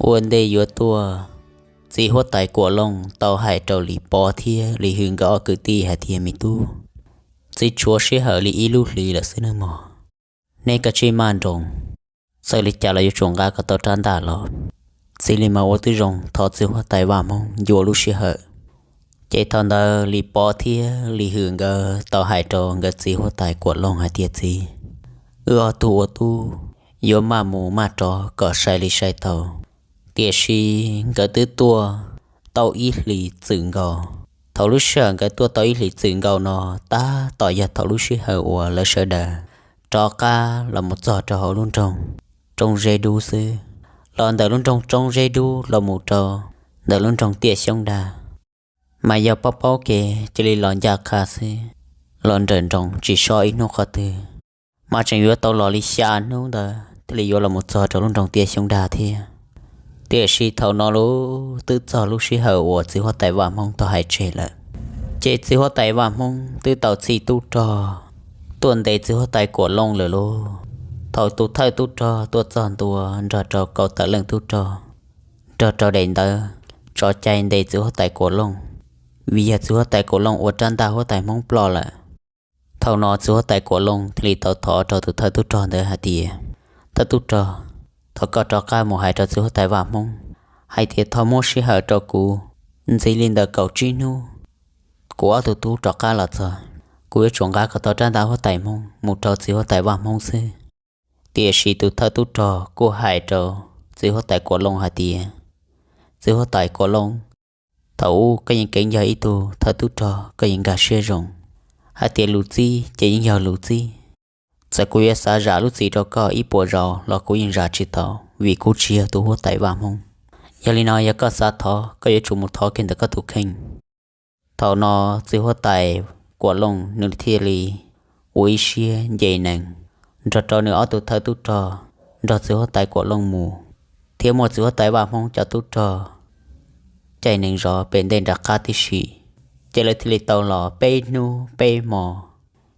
Ua ntej yuav tuaj, txiv huab tais Kuam Looj tau hais rau Lis Pov thiab Lis Hwm nkawd ob kwv tij hais tias, me tub, txiv tshuav sij hawm li ib lub hlis lawm xwb nawb mog. Neb kav tsij maj nroos, txawm li cas los yuav tsum nqa kom tau rab ntaj los. Txiv li mas ua twb zoo, thov txiv huab tais Vaj Hmoob ncua lub sij hawm. Ces thaum ntawd Lis Pov thiab Lis Hwm nkawd tau hais rau nkawd txiv huab tais Kuam Looj hais tias, txiv, wb ob tug ua tub yuav maj mus maj rov kom sai li sai tau. Tiam sis nkawd twb tuaj tau ib hlis txwm nkaus. Thaum lub sij hawm nkawd tuaj tau ib hlis txwm nkaus no, tab tom yog thaum lub sij hawm uas lawv sawv daws rov qab los mus txog rau hauv lub nroog Roob Zeb Dub xwb. Los ntawm lub nroog Roob Zeb Dub los mus rau ntawm lub nroog Tiaj Xyoob Dag, mas yog paub paub kev cia li los ncaj qha xwb, los nrawm nroos tsis sob ib hnub qhov twg. Mas tseem yuav tau los li xya hnub ntawd thiaj li yuav los mus txog rau lub nroog Tiaj Xyoob Dag thiab. Tiam sis thaum no los twb txog lub sij hawm uas txiv huab tais Vaj Hmoob tau hais tseg lawm. Ces txiv huab tais Vaj Hmoob twb tau txhij tub rog tuaj ntes txiv huab tais Kuam Looj lawm lauj. Thaum tus thawj tub rog tuaj txog ntua nrog rau kaum tawm leej tub rog nrog rau daim ntawv tso cai ntes txiv huab tais Kuam Looj, vim yog txiv huab tais Kuam Looj ua rab ntaj huab tais Hmoob ploj lawm. Thaum no txiv huab tais Kuam Looj thiaj li tau thov rau tus thawj tub rog ntawd hais tias, thawj tub rog, thov koj rov qab mus hais rau txiv huab tais Vaj Hmoob hais tias thov muab sij hawm rau kuv ntxiv li ntawm kaum tsib hnub, kuv ob tug tub rov qab los txog, kuv yuav tsum nqa kom tau rab ntaj huab tais Hmoob mus rau txiv huab tais Vaj Hmoob xwb. Tiam sis tus thawj tub rog kuj hais rau txiv huab tais Kuam Looj hais tias, txiv huab tais Kuam Looj, thaum ub koj yeej keev yog ib tug thawj tub rog, koj yeej nkag siab zoo hais tias lus txib ces yeej yog lus txib. Txawm kuv yuav xav zam lub txim rau koj ib puas zaus los kuv yeej zam tsis tau, vim kuv tsis yog tus huab tais Vaj Hmoob. Yog li no yog koj xav thov, koj yuav tsum mus thov kiag ntawm koj tus kheej. Thaum no txiv huab tais Kuam Looj nws thiaj li ua ib siab nce nees nrog rau nws ob tug thawj tub rog nrog txiv huab tais Kuam Looj mus, thiab muaj txiv huab tais Vaj Hmoob cov tub rog caij nees zov pem ntej nram qab tib si. Ces lawv thiaj li tau los peb hnub peb hmo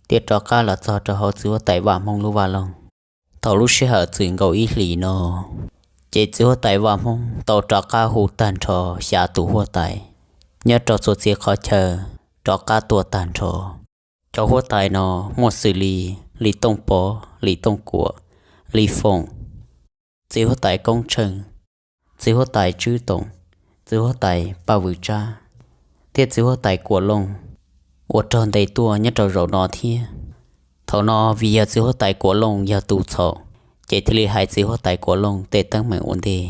thiaj rov qab los txog rau hauv txiv huab tais Vaj Hmoob lub vaj loog. Thaum lub sij hawm txwm nkaus ib hlis no, ces txiv huab tais Vaj Hmoob tau rov qab hu tag nrho xya tus huab tais nyob rau txhua txhia qhov chaw rov qab tuaj tag nrho. Cov huab tais no muaj xws li Lis Tooj Pov, Lis Tooj Kuam, Lis Foom, txiv huab tais Koob Tsheej, txiv huab tais Tswb Toom, txiv huab tais Paj Vwm Tsab, thiab txiv huab tais Kuam Looj uas raug ntes tuaj nyob rau zaum no thiab. Thaum no vim yog txiv huab tais Kuam Looj yog tus txhaum, ces thiaj li hais txiv huab tais Kuam Looj tej teeb meem ua ntej.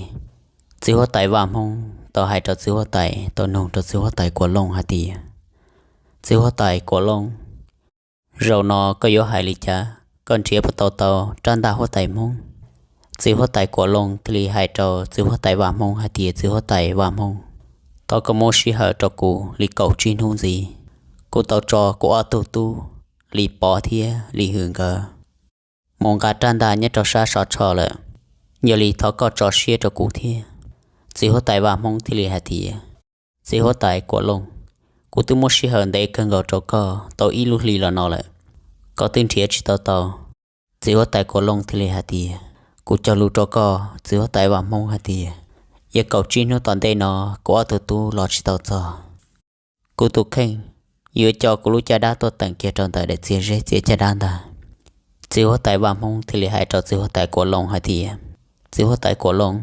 Txiv huab tais Vaj Hmoob tau hais rau txiv huab tais, tau nug rau txiv huab tais Kuam Looj hais tias, txiv huab tais Kuam Looj, zaum no koj yuav hais li cas, koj nrhiav puas tau tau rab ntaj huab tais Hmoob? Txiv huab tais Kuam Looj thiaj li hais rau txiv huab tais Vaj Hmoob hais tias, txiv huab tais Vaj Hmoob, thov koj muab sij hawm rau kuv li kaum tsib hnub ntxiv. Kuv tau tso kuv ob tug tub Lis Pov thiab Lis Hwm nkawd mus nqa rab ntaj nyob rau sab Sov Tsho lawm, yog li thov koj tso siab rau kuv thiab. Txiv huab tais Vaj Hmoob thiaj li hais tias, txiv huab tais Kuam Looj, kuv twb muab sij hawm ntev kawg nkaus rau koj tau ib lub hli los no lawm, koj twb nrhiav tsis tau tau. Txiv huab tais Kuam Looj thiaj li hais tias, kuv cog lus rau koj txiv huab tais Vaj Hmoob hais tias, yog kaum tsib hnub tom ntej no kuv ob tug tub los tsis tau txog, kuv tus kheej yuav coj kuv lub caj dab tuaj teem kiag rau ntawm daim txiag zeb txiav caj dab ntag. Txiv huab tais Vaj Hmoob thiaj li hais rau txiv huab tais Kuam Looj hais tias, txiv huab tais Kuam Looj,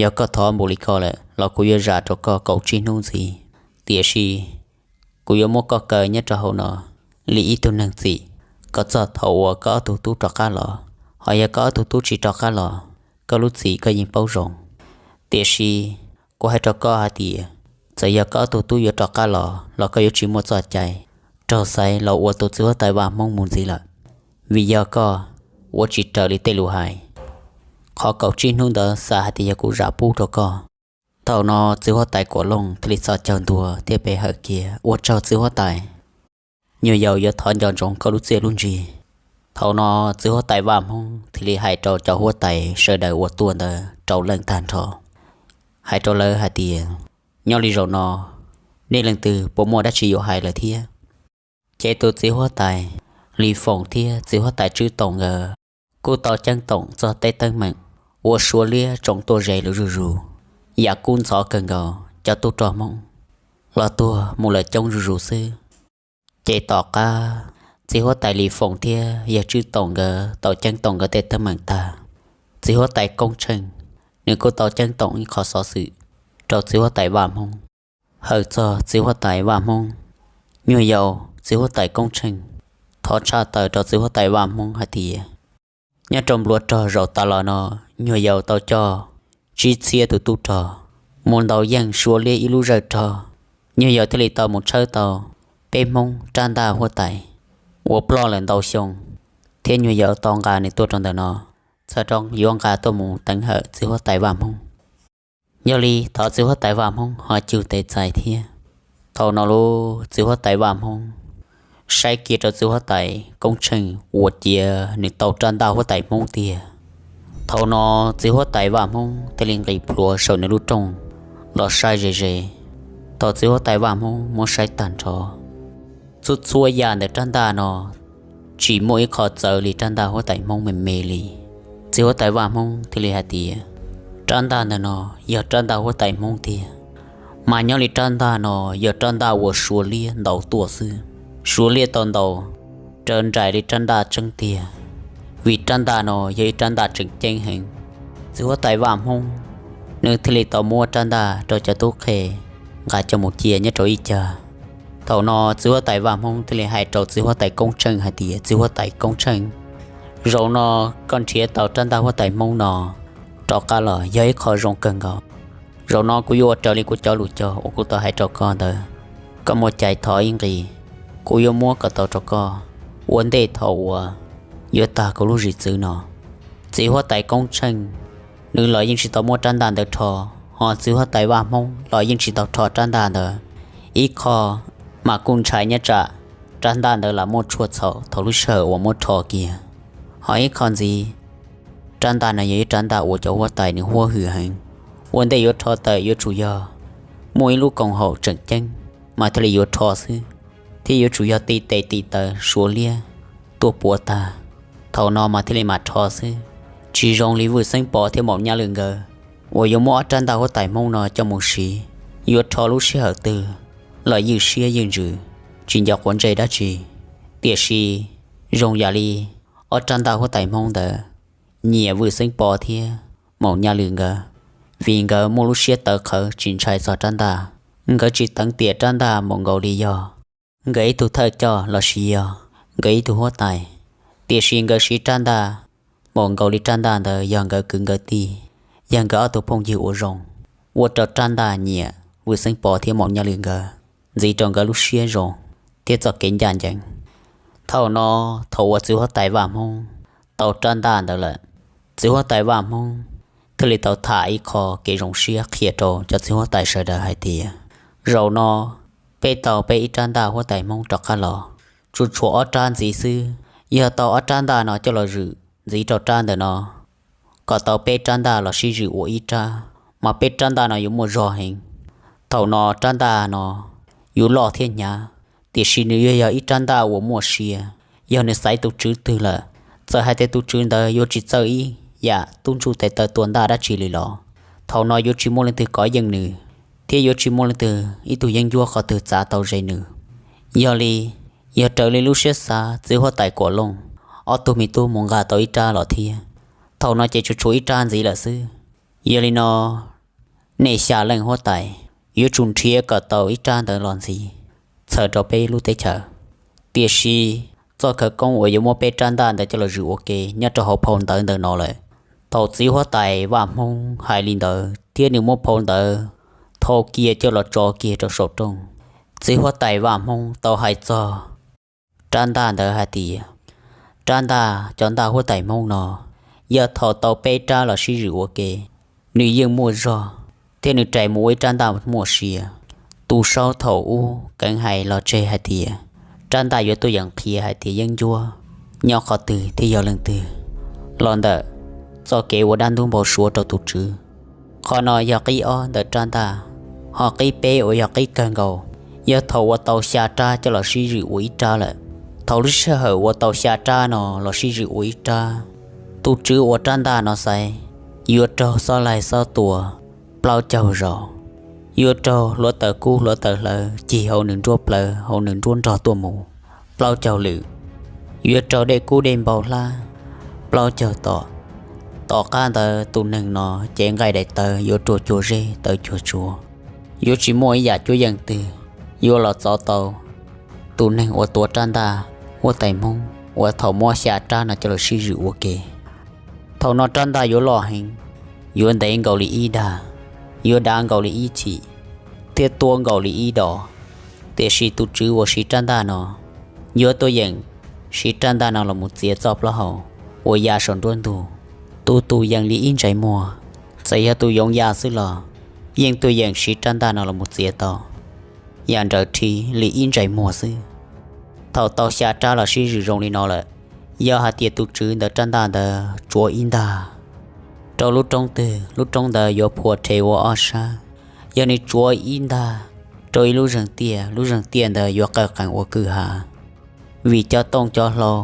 yog koj thov npaum li ko lawm los kuv yuav zam rau koj kaum tsib hnub ntxiv, tiam sis kuv yuav muab koj kaw nyob rau hauv no li ib tug neeg txim, kom txog thaum uas koj ob tug tub rov qab los. Ho yog koj ob tug tub tsis rov qab los, koj lub txim koj yeej paub zoo. Tiam sis kuv hais rau koj hais tias, txawm yog koj ob tug tub yuav rov qab los los koj yuav tsis muaj txoj cai raug xaiv los ua tus txiv huab tais Vaj Hmoob mus ntxiv lawm, vim yog koj ua tsis raws li tej lus hais. Qhov kaum tsib hnub ntawd xav hais tias yog kuv zam pub rau koj. Thaum no txiv huab tais Kuam Looj thiaj li txhos caug ntua thiab pe hawm kiag, ua tsaug txiv huab tais, nyuam yaus yuav thov nco ntsoov koj lub txiaj lub ntsig. Thaum no txiv huab tais Vaj Hmoob thiaj li hais rau cov huab tais sawv daws uas tuaj ntawd rau leej tag nrho, hais rau lawv hais tias, nyob li zaum no, nej leej twg puas muaj dab tsi yuav hais lawm thiab? Ces tus txiv huab tais Lis Foom thiab txiv huab tais Tswb Toom nkawd kuj tau ceeb toom txog tej teeb meem uas Suav liab tsoom tuaj ze lawv zuj zus. yam kub ntxhov kawg nkaus, cov tub rog Hmoob los tuag mus lawm coob zuj zus xwb. Ces tom qab txiv huab tais Lis Foom thiab yawg Tswb Toom nkawd tau ceeb toom nkawd tej teeb meem tag, txiv huab tais Koob Tsheej nws kuj tau ceeb toom ib qho xov xwm rau txiv huab tais Vaj Hmoob. Hawm txog txiv huab tais Vaj Hmoob, nyuag yaus txiv huab tais Koob Tsheej thov tshaj tawm rau txiv huab tais Vaj Hmoob hais tias, nyob rau npluav rog zaum tas los no, nyuag yaus tau coj tsib txhiab tus tub rog mus ntaus yeej Suav liab ib lub zawj rog. Nyuag yaus thiaj li tau mus tshawb tau peb Hmoob rab ntaj huab tais uas ploj lawm ntau xyoo, thiab nyuag yaus tau nqa nws tuaj rau ntawm no, txhawm rau yuav nqa tuaj mus teev hawm txiv huab tais Vaj Hmoob. Yog li thov txiv huab tais Vaj Hmoob ho cug tes txais thiab. Thaum no lub txiv huab tais Vaj Hmoob saib kiag rau txiv huab tais Koob Tsheej uas cia nws tau rab ntaj huab tais Hmoob tiag. Thaum no txiv huab tais Vaj Hmoob thiaj li nqis plhuav saum nws lub rooj los saib ze ze. Thaum txiv huab tais Vaj Hmoob muab saib tag nrho, txhua txhua yam ntawm rab ntaj no tsis muaj ib qho txawv li rab ntaj huab tais Hmoob me me li. Txiv huab tais Vaj Hmoob thiaj li hais tias, rab ntaj ntawm no yog rab ntaj huab tais Hmoob tiag, mas nyob li rab ntaj no yog rab ntaj uas Suav liab ntaus tuaj xwb. Suav liab tau ntaus raws nraim li rab ntaj tseeb tiag, vim rab ntaj no yog ib rab ntaj tseem ceeb heev. Txiv huab tais Vaj Hmoob nws thiaj li tau muab rab ntaj rau cov tub qhe nqa coj mus cia nyob rau ib cag. Thaum no txiv huab tais Vaj Hmoob thiaj li hais rau txiv huab tais Koob Tsheej hais tias, txiv huab tais Koob Tsheej, zaum no koj nrhiav tau rab ntaj huab tais Hmoob no rov qab los yog ib qho zoo kawg nkaus. Zaum no kuv yuav ua raws li kuv cov lus cog uas kuv tau hais rau koj ntawd. Koj muaj cai thov ib nqi, kuv yuav muab kom tau rau koj ua ntej thaum uas yuav tag kuv lub zim txwv no. Txiv huab tais Koob Tsheej nws los yeej tsis tau muab rab ntaj ntawd rho, ho txiv huab tais Vaj Hmoob los yeej tsis tau rho rab ntaj ntawd. Ib qho mas kuj ntshai nyob tsam rab ntaj ntawd lam muaj tshuaj txhaum thaum lub sij hawm uas muab rho kiag, ho ib qho ntxiv, rab ntaj no yog ib rab ntaj uas cov huab tais nws huab hwm heev. Ua ntej yuav rho tawm yuav tsum yog muaj ib lub koom haum tseem ceeb mas thiaj li yuav rho xwb, thiab yuav tsum yog ti tes ti taw Suav liab tuaj puav tag, thaum no mas thiaj li mam rho xwb. Tsis zoo li Vwj Xeeb Pov thiab Maum Nyaj Lwm nkawd uas yuav muab ob rab ntaj huab tais Hmoob no coj mus siv, yuav rho lub sij hawm twg los ywj siab ywj ntsws, tsis nco quav ntsej dab tsi. Tiam sis zoo yam li ob rab ntaj huab tais Hmoob ntawd nyiam Vwj Xeeb Pov thiab Maum Nyaj Lwm nkawd, vim nkawd muaj lub siab tawv qhawv tsis ntshai txog rab ntaj. Nkawd tsis teev tiam rab ntaj npaum nkaus li yog nkawd ib tug thawj coj los sis yog nkawd ib tug huab tais, tiam sis nkawd siv rab ntaj npaum nkaus li rab ntaj ntawd yog nkawd kwv nkawd tij, yog nkawd ob tug phooj ywg ua zoo, ua rau rab ntaj nyiam Vwj Xeeb Pov thiab Maum Nyaj Lwm nkawd, ntxiv rau nkawd lub siab zoo thiab txoj kev ncaj ncees. Thaum no, thaum uas txiv huab tais Vaj Hmoob tau rab ntaj ntawd lawm, txiv huab tais Vaj Hmoob thiaj li tau tham ib qho kev zoo siab qhia rau cov txiv huab tais sawv daws hais tias, zaum no peb tau peb ib rab ntaj huab tais Hmoob rov qab los, tsuas tshuav ob rab ntxiv xwb. Yog tau ob rab ntaj no coj los zwm ntxiv rau rab ntawm no, kom tau peb rab ntaj los sib zwm ua ib rab, mas peb rab ntaj no yuav muaj zog heev. Thaum no rab ntaj no yuav loj thiab hnyav, tiam sis nws yuav yog ib rab ntaj uas muaj sia. Yog nws xaiv tus tswv twg lawm, txawm hais tias tus tswv ntawd yuav tsis txawj ib yam tub ntsuj tes taw tua ntaj dab tsi li los, thaum no yuav tsis muaj leej twg kov yeej nws, thiab yuav tsis muaj leej twg ib tug yeeb ncuab qhov twg txav tau ze nws. Yog li, yog raws li lub siab xav txiv huab tais Kuam Looj ob tug me tub mus nqa tau ib rab los thiab, thaum no ces tsuas tshuav ib rab ntxiv lawm xwb. Yog li no, nej xya leej huab tais yuav tsum nrhiav kom tau ib rab ntawd los ntxiv txhawm rau peb lub teb chaws. Tiam sis txoj khawv koob uas yuav muab peb rab ntaj ntawd coj los zwm ua ke nyob rau hauv phau ntawv ntawm no lawm. Thaum txiv huab tais Vaj Hmoob hais li ntawd thiab nws muab phau ntawv thau kiag coj los tso kiag rau saum rooj, txiv huab tais Vaj Hmoob tau hais txog rab ntaj ntawd hais tias, rab ntaj cov ntaj huab tais Hmoob no, yog thaum tau peb rab los sib zwm ua ke, nws yeej muaj zog, thiab nws rais mus ua ib rab ntaj muaj sia. Tus saub thaum ub keev hais los tseg hais tias, rab ntaj yuav tuaj yeem qhia hais tias yeeb ncuab nyob qhov twg thiab yog leej twg, los ntawm txoj kev ua dab ntub npau suav rau tus tswv. Qhov no yog qib ob ntawm rab ntaj, ho qib peb uas yog qib kawg nkaus, yog thaum ua tau xya rab coj los sib zwm ua ib rab lawm. Thaum lub sij hawm ua tau xya rab no los sib zwm ua ib rab, tus tswv ua rab ntaj no xaiv yuav raug xob laig xob tua, plaub caug zaus, yuav raug hluav taws kub hluav taws hlawv cig hauv nws nruab plawv hauv nws nruab nrog tuaj mus plaub caug lwm, yuav raug dej kub dej npau hlab plaub caug tom. Tom qab ntawd tus neeg no cev nqaij daim tawv yuav rua cuag zeb tawv cuag tsua, yuav tsis muaj ib yam cuab yeej twg yuav los txov tau tus neeg uas tuav rab ntaj huab tais Hmoob uas thaum muab xya rab no coj los sib zwm ua ke. Thaum no rab ntaj yuav loj heev, yuav ntev nkaus li ib dag, yuav dav nkaus li ib chim, thiab tuab nkaus li ib dos. Tiam sis tus tswv uas siv rab ntaj no yuav tuaj yeem siv rab ntaj no los mus txiav txoj plaub hau uas ya saum nruab ntug, tus tus yeem li ib ntsais muag. Txawm yog tus yoov ya xwb los yeej tuaj yeem siv rab ntaj no los mus txiav tau yam nrawm rhiv li ib ntsais muag xwb. Thaum tau xya rab los sib zwm zoo li no lawm, yog hais tias tus tswv ntawm rab ntaj ntawd tsuav ib ntag rau lub roob twg, lub roob ntawd yuav phua rhe ua ob sab. Yog nws tsuav ib ntag rau ib lub zeeg tiaj, lub zeeg tiaj ntawd yuav qawj qees ua kwj ha, vim cov tooj cov hlau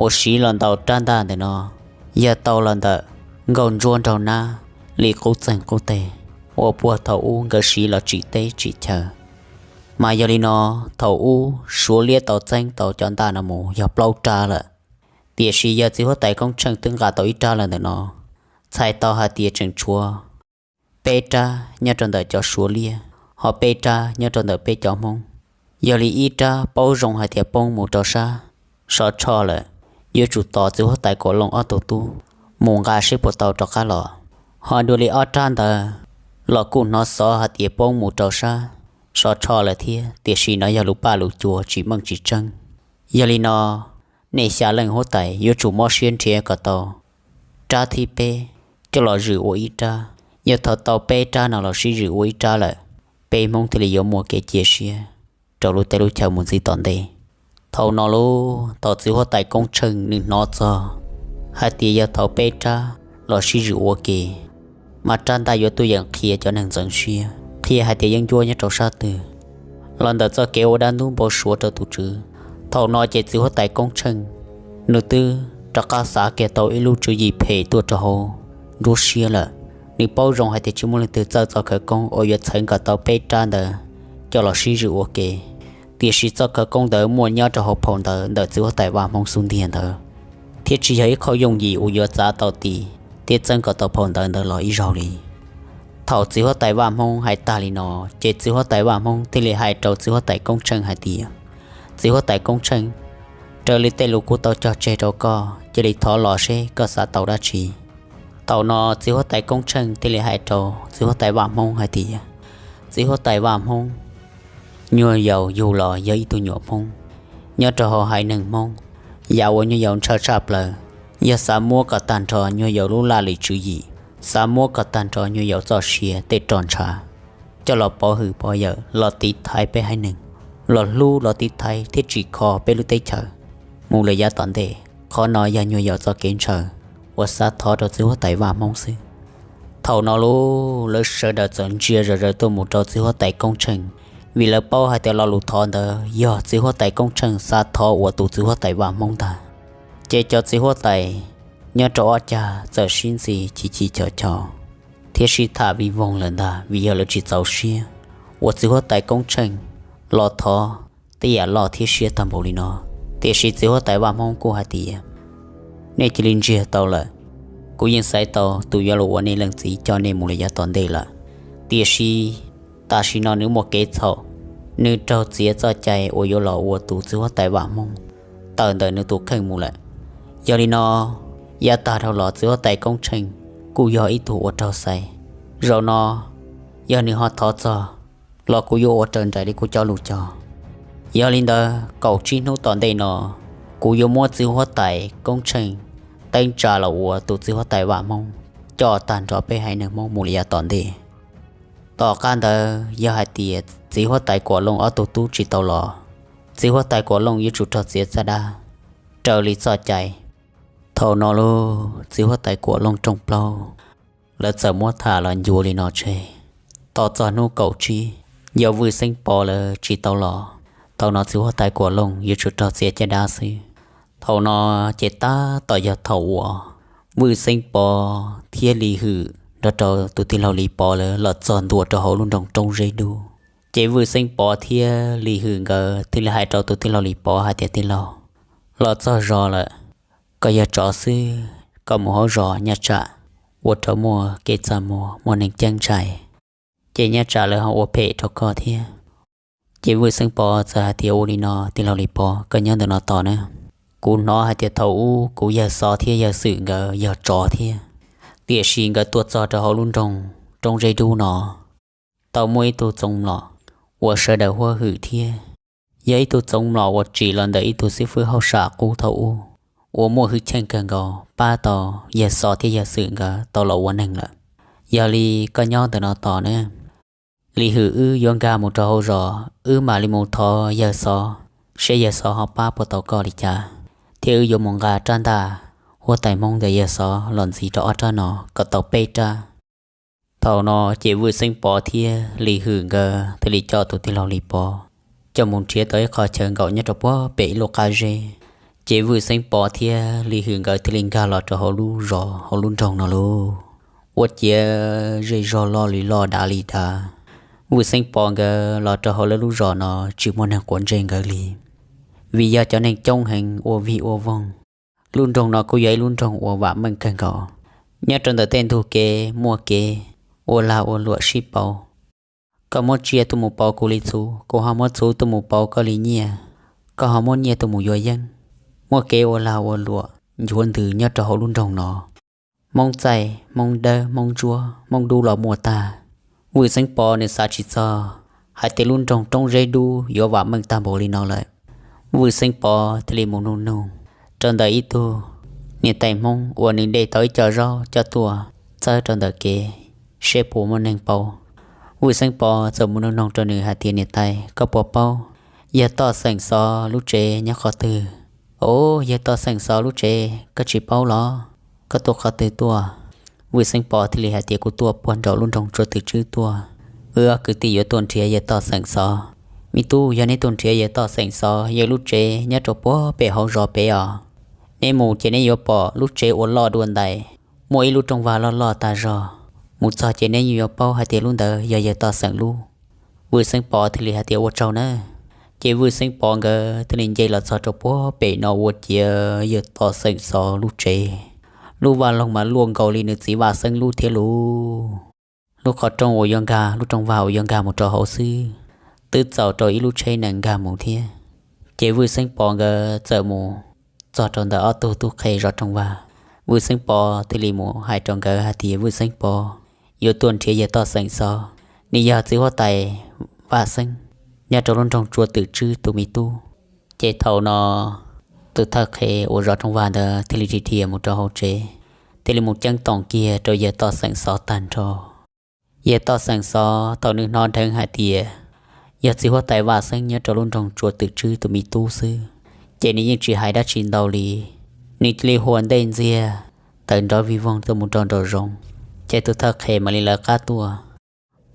uas siv los ntaus rab ntaj ntawm no yog tau los ntawm nkauj ntsuab nraug nab li qub txeeg qub teg uas puag thaum ub nkawd siv los tsim teb tsim chaw. Mas yog li no, thaum ub Suav liab tau txeeb tau cov ntaj no mus yog plaub rab lawm, tiam sis yog txiv huab tais Koob Tsheej twb nqa tau ib rab lawm ntawm no, txhais tau hais tias tseem tshuav peb rab nyob rau ntawm cov Suav liab, ho peb rab nyob rau ntawm peb cov Hmoob. Yog li ib rab paub zoo hais tias poob mus rau sab Sov Tsho lawm, yuav tsum tos txiv huab tais Kuam Looj ob tug tub mus nqa seb puas tau rov qab los. Ho dua li ob rab ntawd los kuj hnov xov hais tias poob mus rau sab Sov Tsho lawm thiab, tiam sis no yog lus paj lus cua tsis meej tsis tseeb. Yog li no, nej xya leej huab tais yuav tsum mob siab nrhiav kom tau rab thib peb coj los zwm ua ib rab. Yog thaum tau peb rab no los sib zwm ua ib rab lawm, peb Hmoob thiaj li yuav muaj kev cia siab rau lub teb lub chaw mus ntxiv tom ntej. Thaum no lauj, thaum txiv huab tais Koob Tsheej nws hnov txog hais tias yog thaum peb rab los sib zwm ua ke, mas rab ntaj yuav tuaj yeem qhia cov neeg ntxeev siab, qhia hais tias yeeb ncuab nyob rau sab twg los ntawm txoj kev ua dab ntub npau suav rau tus tswv. Thaum no ces txiv huab tais Koob Tsheej nws twb rov qab xav kiag tau ib lub tswv yim phem tuaj rau hauv nruab siab lawm. Nws paub zoo hais tias tsis muaj leej twg txawj txoj khawv koob uas yuav txhawv kom tau peb rab ntawd coj los sib zwm ua ke, tiam sis txoj khawv koob ntawd muaj nyob rau hauv phau ntawv ntawm txiv huab tais Vaj Hmoob xub ntiag ntawd, thiab tsis yog ib qho yooj yim uas yuav txav tau tis thiab txeeb kom tau phau ntawv ntawd los ib zaug li. Thaum txiv huab tais Vaj Hmoob hais tag li no, ces txiv huab tais Vaj Hmoob thiaj li hais rau txiv huab tais Koob Tsheej hais tias, Txiv huab tais Koob Tsheej, raws li tej lus kuv tau cog tseg rau koj, cia li thov los seb koj xav tau dab tsi. Thaum no txiv huab tais Koob Tsheej thiaj li hais rau txiv huab tais Vaj Hmoob hais tias, Txiv huab tais Vaj Hmoob, nyuag yaus yug los yog ib tug nyuam Hmoob, nyob rau hauv haiv neeg Hmoob, yam uas nyuag yaus ntshaw tshaj plaws yog xav muab kom tag nrho nyuag yaus lub laj lim tswv yim, xav muab kom tag nrho nyuag yaus txoj sia tej roj ntsha coj los pov hwm pov yawm los tiv thaiv peb haiv neeg, los hlub los tiv thaiv thiab tsim kho peb lub teb chaws mus lawm yav tom ntej. Qhov no yog nyuag yaus txoj kev ntshaw uas xav thov rau txiv huab tais Vaj Hmoob xwb. Thaum no lauj, lawv sawv daws txawm ntsia zom zaws tuaj mus rau txiv huab tais Koob Tsheej, vim lawv paub hais tias lo lus thov ntawd yog txiv huab tais Koob Tsheej xav thov ua tus txiv huab tais Vaj Hmoob ntag. Ces cov txiv huab tais nyob rau ob cag txawm sib ntxi chim chim chom chom thiab sib tham vij voog lawm ntag, vim yog lawv tsis txaus siab uas txiv huab tais Koob Tsheej los thov tej yam loj thiab siab tag npaum li no. Tiam sis txiv huab tais Vaj Hmoob kuj hais tias, Nej cia li ntsiag tau lawm, kuv yeej xaiv tau tus yuav los ua nej leej txiv coj nej mus lawm yav tom ntej lawm. Tiam sis tam sim no nws muaj kev txhaum, nws raug txiav txoj cai uas yuav los ua tus txiv huab tais Vaj Hmoob tawm ntawm nws tus kheej mus lawm. Yog li no, yav tag dhau los txiv huab tais Koob Tsheej kuj yog ib tug uas raug xaiv. Zaum no yog nws ho thov txog los kuv yuav ua raws nraim li kuv cov lus cog. Yog li ntawd kaum tsib hnub tom ntej no, kuv yuav muab txiv huab tais Koob Tsheej teeb tsa los ua tus txiv huab tais Vaj Hmoob coj tag nrho peb haiv neeg Hmoob mus li yav tom ntej. Tom qab ntawd yog hais tias txiv huab tais Kuam Looj ob tug tub tsis tau los, txiv huab tais Kuam Looj yuav tsum raug txiav txoj dab raws li txoj cai. Thaum no lauj, txiv huab tais Kuam Looj rooj plaub lawv txawm muab tham los ncua li no tseg. Tos txog hnub kaum tsib, yog Vwj Xeeb Pov lawv tsis tau los, thaum no txiv huab tais Kuam Looj yuav tsum raug txiav caj dab xwb. Thaum no ces tab tom yog thaum uas Vwj Xeeb Pov thiab Lis Hwm nrog rau tus tij laug Lis Pov lawv los txog ntua rau hauv lub nroog Roob Zeb Dub. Ces Vwj Xeeb Pov thiab Lis Hwm nkawd thiaj li hais rau tus tij laug Lis Pov hais tias, Tij laug, los txog zos lawm, koj yog tsov xwb, koj mus hauv zos nyaj tsam ua rau muaj kev txaj muag, muaj neeg ceeb ntshai, ces nyaj tsam lawv ho ua phem rau koj thiab. Ces Vwj Xeeb Pov txawm hais tias, Ua li no, tij laug Lis Pov, koj nyob ntawm no tos na. Kuv hnov hais tias thaum ub kuv yawg Xov thiab yawg Xwm nkawd yog tsov thiab, tiam sis nkawd tuaj txog rau hauv lub nroog Roob Zeb Dub no, tau muaj ib tug txoov mlom uas sawv daws huab hwm thiab, yog ib tug txoov mlom uas tsim los ntawm ib tug xib fwb hauj sam qub thaum ub uas muaj hwj chim kawg nkaus, pab tau yawg Xov thiab yawg Xwm nkawd tau los ua neeg lawm. Yog li koj nyob ntawm no tos na. Lis Hwm, wb yuav nkag mus rau hauv zos, wb mam li mus thov yawg Xov, seb yawg Xov ho pab puas tau koj li cas, thiab wb yuav mus nqa rab ntaj huab tais Hmoob ntawm yawg Xov los ntxiv rau ob rab no kom tau peb rab. Thaum no ces Vwj Xeeb Pov thiab Lis Hwm nkawd thiaj li coj tus tij laug Lis Pov coj mus nrhiav tau ib qho chaw nkaum nyob rau puag pem ib lub qab zeb. Ces Vwj Xeeb Pov thiab Lis Hwm nkawd thiaj li nkag los rau hauv lub zos hauv lub nroog no lauj. Ua ciav zej zog loj li loj dav li dav. Vwj Xeeb Pov nkawd los rau hauv lawv lub zos no tsis muaj neeg quav ntsej nkawd li, vim yog cov neeg coob heev ua vig ua voog. Lub nroog no kuj yog ib lub nroog uas vam meej kawg nkaus. Nyob rau ntawm tej ntug kev muaj kev ua lag ua luam sib pauv. Koj muab tsiaj tuaj mus pauv kuv li txhuv, kuv ho muab txhuv tuaj mus pauv koj li nyiaj, koj ho muab nyiaj tuaj mus yuav yeeb. Muaj kev ua lag ua luam nchuav ntws nyob rau hauv lub nroog no. Hmoob txaij, Hmoob dawb, Hmoob ntsuab, Hmoob dub los muaj tag. Vwj Xeeb Pov nws xav tsis txog hais tias lub nroog Roob Zeb Dub yuav vam meej tag npaum li no lawm. Vwj Xeeb Pov thiaj li mus nug nug rau ntawm ib tug niam tais Hmoob uas nws de tau ib co zaub coj tuaj txawb rau ntawm kev seb puas muaj neeg paub. Vwj Xeeb Pov txawm mus nug noog rau nws hais tias, Niam tais, koj puas paub yawg Toj Xeem Xov lub tsev nyob qhov twg? Os, yawg Toj Xeem Xov lub tsev koj tsis paub los? Koj tuaj qhov twg tuaj? Vwj Xeeb Pov thiaj li hais tias, Kuv tuaj puag nraum lub nroog Tsua Twm Tswb tuaj. Wb ob kwv tij yuav tuaj nrhiav yawg Toj Xeem Xov. Me tub, yog neb tuaj nrhiav yawg Toj Xeem Xov, yawg lub tsev nyob rau puag pem hauv zos pem os. Neb mus ces neb yuav pom lub tsev uas loj dua ntais, muaj ib lub rooj vag loj loj tag zog. Mus txog ces neb yeej yuav paub hais tias lub ntawd yog yawg Toj Xeem lub. Vwj Xeeb Pov thiaj li hais tias, Ua tsaug nawb. Ces Vwj Xeeb Pov nkawd thiaj li nce los txog rau puag pem no ua ciav yawg Toj Xeem Xov lub tsev, lub vaj loog mas luaj nkaus li nws txiv Vaj Xeeb lub thiab lauj. Lub qhov rooj uas yuav nkag, lub rooj vag uas yuav nkag mus rau hauv xwb, twb txaus rau ib lub tsheb nees nkag mus thiab. Ces Vwj Xeeb Pov nkawd txawm mus txog rau ntawm ob tug tub qhe zov rooj vag. Vwj Xeeb Pov thiaj li mus hais rau nkawd hais tias, Vwj Xeeb Pov, yuav tuaj nrhiav yawg Toj Xeem Xov, nws yog txiv huab tais Vaj Xeeb nyob rau lub nroog Tsua Twm Tswb tus me tub. Ces thaum no tus thawj qhe uas zov rooj vag ntawd thiaj li dhia dhia mus rau hauv tsev, thiaj li mus ceeb toom kiag rau yawg Toj Xeem Xov tag nrho. Yawg Toj Xeem Xov thaum nws hnov dheev hais tias yog txiv huab tais Vaj Xeeb nyob rau lub nroog Tsua Twm Tswb tus me tub xwb, ces nws yeej tsis hais dab tsi ntau li. Nws cia li hua ntej ntxiag tawm nrov vig voog tuaj mus rau nraum zoov. Ces tus thawj qhe mam li lawv qab tuaj.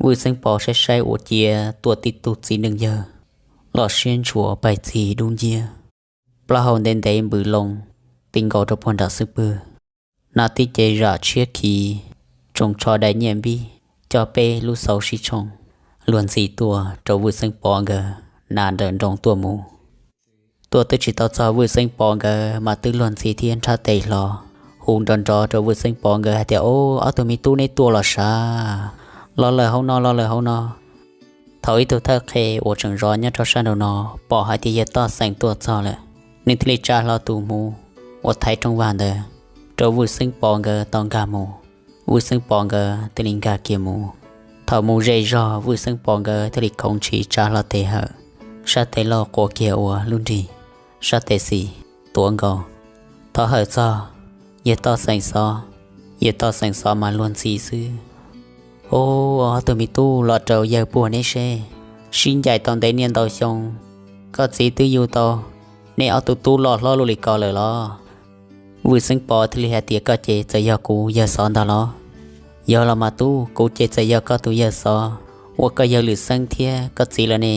Vwj Xeeb Pov saib saib ua ciav tuaj tib tug txiv neej yawg, loj siab ntshua, pais txig dub nciab, plaub hau ntev ntev npws loo ti nkaus rau puag nram xub pwg, hnav tib ce zam tshiab khiv, tsoos tsho dai nyiaj npib, coj peb lub xauv sib tshooj, luag ntxhi tuaj rau Vwj Xeeb Pov nkawd na nrawm nroos tuaj mus. Tuaj twb tsis tau txog Vwj Xeeb Pov nkawd mas twb luag ntxhi thiab nrhab tes hlo, hu nrov nrov rau Vwj Xeeb Pov nkawd hais tias, Os, ob tug me tub, neb tuaj los sav? Los lawm hauv no, los lawm hauv no. Thaum ib tug thawj qhe uas tseem zov nyob rau sab nraum no pom hais tias yawg Toj Xeem tuaj txog lawm, nws thiaj li tsa hlo tus hmuv uas thaiv rooj vag ntawd rau Vwj Xeeb Pov nkawd tau nkag mus. Vwj Xeeb Pov nkawd thiaj li nkag kiag mus. Thaum mus ze zog, Vwj Xeeb Pov nkawd thiaj li khoov ntshis tsa hlo tes hawm, sab tes laug quas kiag ua lub nrig, sab tes xis tuav nkaus. Thov hawm txog yawg Toj Xeem Xov. Yawg Toj Xeem Xov mas luag ntxhi xwb. Os, ob tug me tub, los rau yawg puag neb seb, sib ncaim tau ntev niaj ntau xyoo, koj txiv twb yug tau neb ob tug tub loj hlob luaj li ko lawm los? Vwj Xeeb Pov thiaj li hais tias, Koj ces txawm yog kuv yawg Xov ntag los? Yog los mas tub, kuv ces txawm yog koj tus yawg Xov, ua koj yawg Lwm Xeeb thiab koj txiv lawv ne,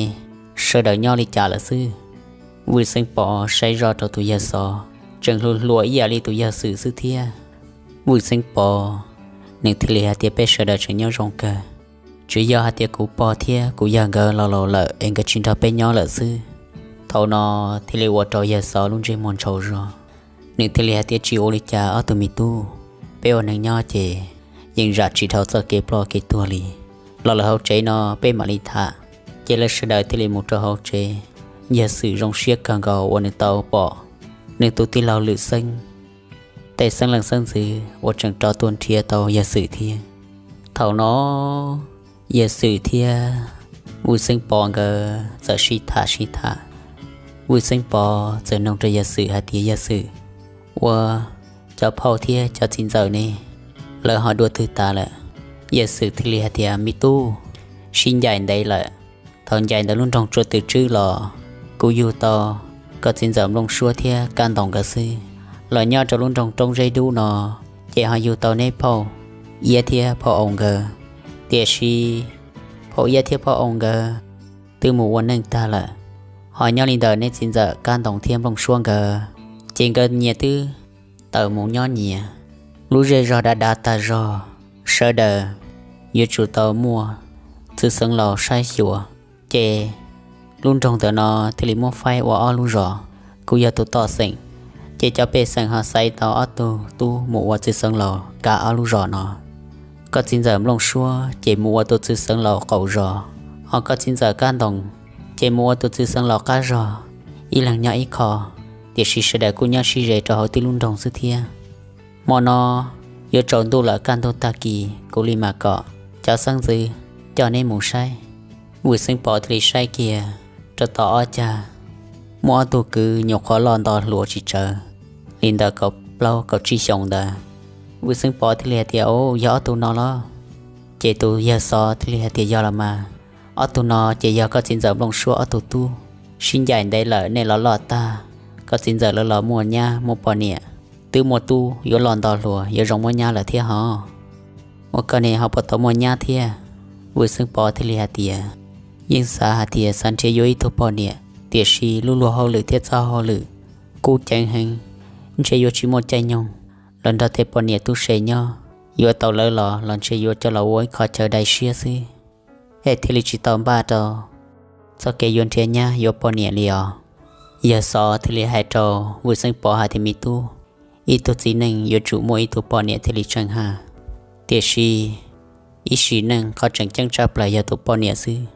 sawv daws nyob li cas lawm xwb? Vwj Xeeb Pov saib zoj rau tus yawg Xov, tseem hluas hluas ib yam li tus yawg Xwm xwb thiab. Vwj Xeeb Pov Nws thiaj li hais tias peb sawv daws tseem nyob zoo kawg, tsuas yog hais tias kuv pog thiab kuv yawg nkawd los laus lawm es nkawd tsis nrog peb nyob lawm xwb. Thaum no thiaj li ua rau yawg Xov lub ntsej muag ntshau zog. Nws thiaj li hais tias tsis ua li cas ob tug me tub, peb ua neeg nyob ces yeej zam tsis dhau txoj kev ploj kev tuag li. Los lawm hauv tsev no peb mam li tham. Ces lawv sawv daws thiaj li mus rau hauv tsev. Yawg Xwm zoo siab kawg nkaus uas nws tau pom nws tus tij laug Lwm Xeeb tej xeeb leej xeeb ntxwv uas tseem rov tuaj nrhiav tau Yawg Xwm thiab. Thaum no Yawg Xwm thiab Vwj Xeeb Pov nkawd txawm sib tham sib tham. Vwj Xeeb Pov txawm nug rau Yawg Xwm hais tias, Yawg Xwm, ua cov phauj thiab cov txiv ntxawm ne, lawv ho dua twg tas lawm? Yawg Xwm thiaj li hais tias, Me tub, sib ncaim ntev lawm. Thaum ncaim ntawm lub nroog Tsua Tw Tswb los kuv yug tau koj txiv ntxawm Nplooj Suab thiab Kab Ntoos nkawd xwb. Los nyob rau lub nroog Roob Zeb Dub no ces ho yug tau neb phauj Iab thiab phauj Au nkawd. Tiam sis phauj Iab thiab phauj Au nkawd twb mus ua neej tag lawm. Ho nyob li ntawm neb txiv ntxawm Kab Ntoos thiab Nplooj Suab nkawd ces nkawd nyias twb tawm mus nyob nyias. Lub zej zog dav dav tag zog, sawv daws yuav tsum tau muaj txwj xeev laus saib xyuas. Ces lub nroog ntawm no thiaj li muab faib ua ob lub zos. Kuv yog tus toj xeem, ces cov pej xeem ho xaiv tau ob tug tub mus ua txwj xeev laus kav ob lub zos no. Koj txiv ntxawm Nplooj Suab ces mus ua tus txwj xeev laus qaum zos, ho koj txiv ntxawm Kab Ntoos ces mus ua tus txwj xeev laus qab zos. Ib leeg nyob ib qho, tiam sis sawv daws kuj nyob sib ze rau hauv tib lub nroog xwb thiab. Hmo no yuav tsaus ntuj lawm, kaj ntug tag kis kuv li mam kom cov xeeb ntxwv coj neb mus saib. Vwj Xeeb Pov thiaj li saib kiag rau tom ob cag, muaj ob tug kwv nyuam qhuav loj nto hluas tsis tsawg li ntawm kaum plaub kaum tsib xyoos ntawd. Vwj Xeeb Pov thiaj li hais tias, Au, yog ob tug no los? Ces tus yawg Xov thiaj li hais tias, Yog los mas, ob tug no ces yog koj txiv ntxawm Nplooj Suab ob tug tub. Sib ncaim ntev lawm, nej los loj tag, koj txiv ntxawm lawv los muaj nyab muaj poj niam, twb muaj tub yuav loj nto hluas, yuav zoo muaj nyab lawm thiab hos. Ua koj ne ho puas tau muaj nyab thiab? Vwj Xeeb Pov thiaj li hais tias, Yeej xav hais tias xav nrhiav yuav ib tug poj niam, tiam sis lub luag hauj lwm thiab txoj hauj lwm kub ceev heev, ntshe yuav tsis muaj caij nyoog los nrog tej poj niam tub se nyob. Yuav tau lawv los los ntshe yuav coj los ua ib qho chaw dai siab xwb, es thiaj li tsis tau npaj rau txoj kev yuav nrhiav nyab yuav poj niam li os. Yawg Xov thiaj li hais rau Vwj Xeeb Pov hais tias, Me tub, ib tug txiv neej yuav tsum muaj ib tug poj niam thiaj li tseem haj. Tiam sis ib sim neej qhov tseem ceeb tshaj plaws yog tus poj niam xwb.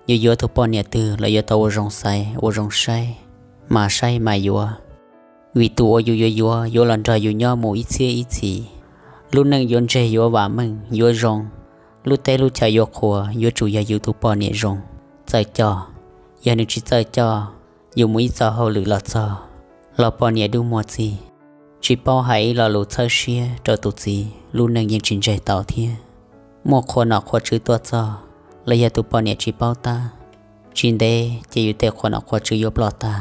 Yuav yuav tus poj niam twg los yuav tau ua zoo xaiv ua zoo saib, mas saib mas yuav. Vim tus uas yus yuav yuav yuav los nrog yus nyob mus ib txhiab ib txhis, lub neej yuav ntseg yuav vam meej yuav zoo, lub teb lub chaw yuav qhuas, yuav tsum yog yus tus poj niam zoo, txawj coj. Yog nws tsis txawj coj, yus mus ib txoj hauj lwm los txog, los poj niam dub muag txig, tsis paub hais ib lo lus txhawb siab rau tus txiv, lub neej yeej tsis ntseg tau thiab. Muaj qhua nom qhua tswv tuaj txog los yog tus poj niam tsis paub tab, tsis ntev ces yus tej qhua nom qhua tswv yuav ploj tag.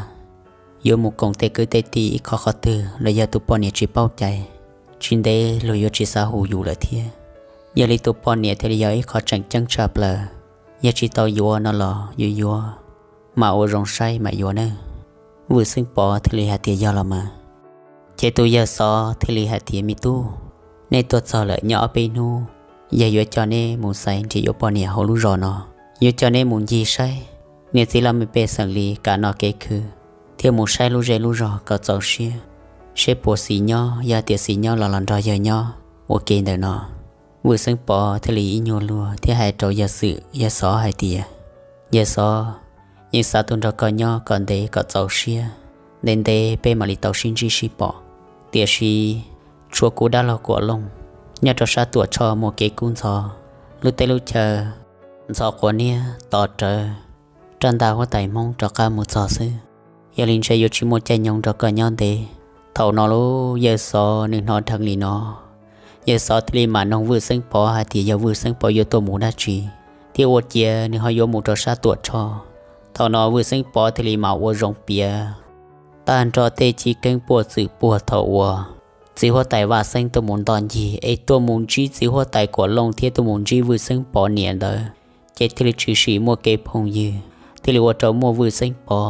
Yuav mus koom tej kwv tej tij ib qho qhov twg los yog tus poj niam tsis paub cai, tsis ntev luag yuav tsis xav hu yus lawm thiab. Yog li tus poj niam thiaj li yog ib qho tseem ceeb tshaj plaws, yog tsis tau yuav no los yuav yuav, mam ua zoo saib mam yuav nawb. Vwj Xeeb Pov thiaj li hais tias, Yog los mas. Ces tus yawg Xov thiaj li hais tias, Me tub, neb tuaj txog lawm, nyob ob peb hnub yawg yuav coj neb mus xaiv nrhiav yuav poj niam hauv lub zos no. Yuav coj neb mus ncig saib niam txiv laj mej pej xeem li kam noj kev khw, thiab mus saib lub zej lub zog kom txaus siab, seb puas xis nyob, yog tias xis nyob los los nrog yawg nyob ua ke ntawm no. Vwj Xeeb Pov thiaj li ib nyuag luag thiab hais rau yawg Xwm yawg Xov hais tias, Yawg Xov, yeej xav tuaj nrog koj nyob kom ntev kom txaus siab, ntev ntev peb mam li tau sib ntsib sib pom. Tiam sis tshuav kuv dab laug Kuam Looj nyob rau sab Tuam Tshoj muaj kev kub ntxhov, lub teb lub chaw ntxhov quav niab to rawv, raj ntaj huab tais Hmoob rov qab mus txog xwb. Yog li ntshe yuav tsis muaj caij nyoog nrog koj nyob ntev. Thaum no lub yawg Xov nws hnov dheev li no, yawg Xov thiaj li mam nug Vwj Xeeb Pov hais tias yog Vwj Xeeb Pov yuav tuaj mus dab tsi, thiab ua ciav nws ho yuav mus rau sab Tuam Tshoj. Thaum no Vwj Xeeb Pov thiaj li mam ua zoo piav tag nrho tej chiv keeb puag txwm puag thaum uas txiv huab tais Vaj Xeeb tuaj mus nto ncig es tuaj mus ntsib txiv huab tais Kuam Looj thiab tuaj mus ntsib Vwj Xeeb Pov niam ntawd, ces thiaj li tshwm sim muaj kev phooj ywg, thiaj li ua rau muaj Vwj Xeeb Pov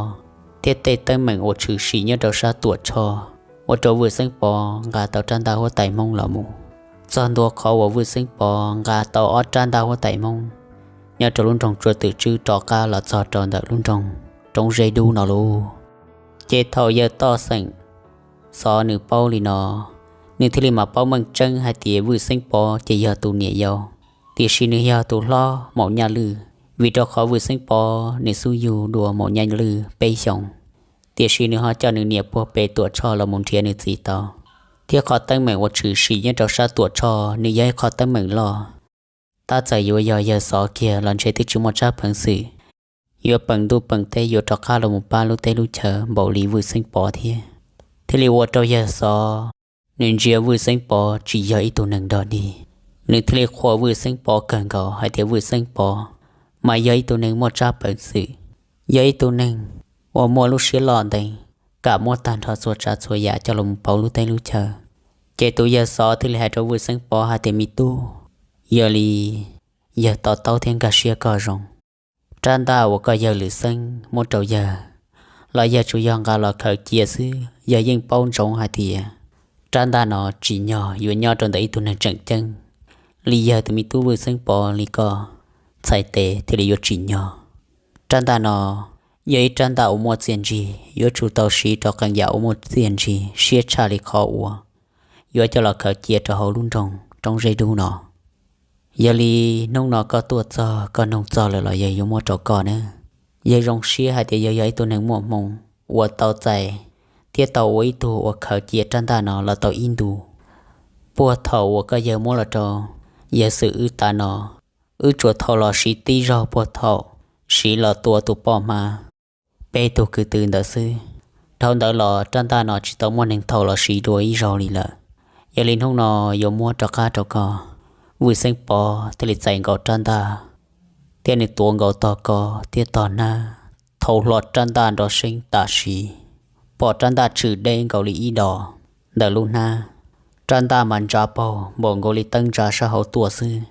thiab tej teeb meem uas tshwm sim nyob rau sab Tuam Tshoj, ua rau Vwj Xeeb Pov nqa tau rab ntaj huab tais Hmoob los mus. txog ntua qhov uas Vwj Xeeb Pov nqa tau ob rab ntaj huab tais Hmoob nyob rau lub nroog Tsua Twm Tswb rov qab los txog rau ntawm lub nroog Roob Zeb Dub no lauj. Ces thaum yawg Toj Xeem Xov nws paub li no, nws thiaj li mam paub meej tseeb hais tias Vwj Xeeb Pov ces yog tus niam yau, tiam sis nws yog tus hlob Maum Nyaj Lwj, vim rau qhov Vwj Xeeb Pov nws xub yug dua Maum Nyaj Lwj peb xyoos, tiam sis nws ho coj nws niam puag pem Tuam Tshoj los mus nrhiav nws txiv tau. Thiab qhov teeb meem uas tshwm sim nyob rau sab Tuam Tshoj nws yog ib qhov teeb meem loj. Tab txawm yuav yog yawg Xov kiag los ntshe twb tsis muaj tsab peev xwm yuav peem ntuj peem teb yuav rov qab los mus pab lub teb lub chaw npaum li Vwj Xeeb Pov thiab. Thiaj li ua rau yawg Xov nws ntsia Vwj Xeeb Pov tsis yog ib tug neeg dog dig, nws thiaj li qhuas Vwj Xeeb Pov kawg nkaus hais tias Vwj Xeeb Pov mas yog ib tug neeg muaj tsab peev xwm, yog ib tug neeg uas muaj lub siab loj ntev, kam muab tag nrho txhua tsav txhua yam coj los mus pauv lub teb lub chaw. Ces tus yawg Xov thiaj li hais rau Vwj Xeeb Pov hais tias, me tub, yog li yawg to taub thiab nkag siab koj zoo. Rab ntaj uas koj yawg Lwm Xeeb muab rau yawg los yawg tsuas yog nqa los khaws cia xwb, yawg yeej paub ntsoov hais tias rab ntaj no tsim nyog yuav nyob rau ntawm ib tug neeg tseem ceeb li yawg tus me tub Vwj Xeeb Pov li koj txhais tes thiaj li yuav tsim nyog. Rab ntaj no yog ib rab ntaj uas muaj txiaj ntsig, yuav tsum tau siv rau qee yam uas muaj txiaj ntsig siab tshaj li qhov uas yuav coj los khaws cia rau hauv lub nroog Roob Zeb Dub no. Yog li hnub no koj tuaj txog koj nug txog lawm los yawg yuav muab rau koj nawb. Yawg zoo siab hais tias yawg yog ib tug neeg muaj hmoo uas tau txais thiab tau ua ib tug uas khaws cia rab ntaj no los tau ib ntus. Puag thaum uas koj yawg muab los rau yawg Xwm wb tav no, wb tsuas thau los siv tib zaug puag thaum siv los tua tus poj hmab peb tug kwv tw ntawd xwb. Dhau ntawd los rab ntaj no tsis tau muaj neeg thau los siv dua ib zaug li lawm. Yog li hnub no yuav muab rov qab rau koj. Vwj Xeeb Pov thiaj li txais nkaus rab ntaj thiab nws tuav nkaus tog ko thiab tog hnab, thau hlo rab ntaj nrov seeb tam sim, pom rab ntaj tshwm deb nkaus li ib dos ntawm lub hnab. Rab ntaj mas ntsa paug npaum nkaus li teeb ntsa sab hauv tuaj xwb.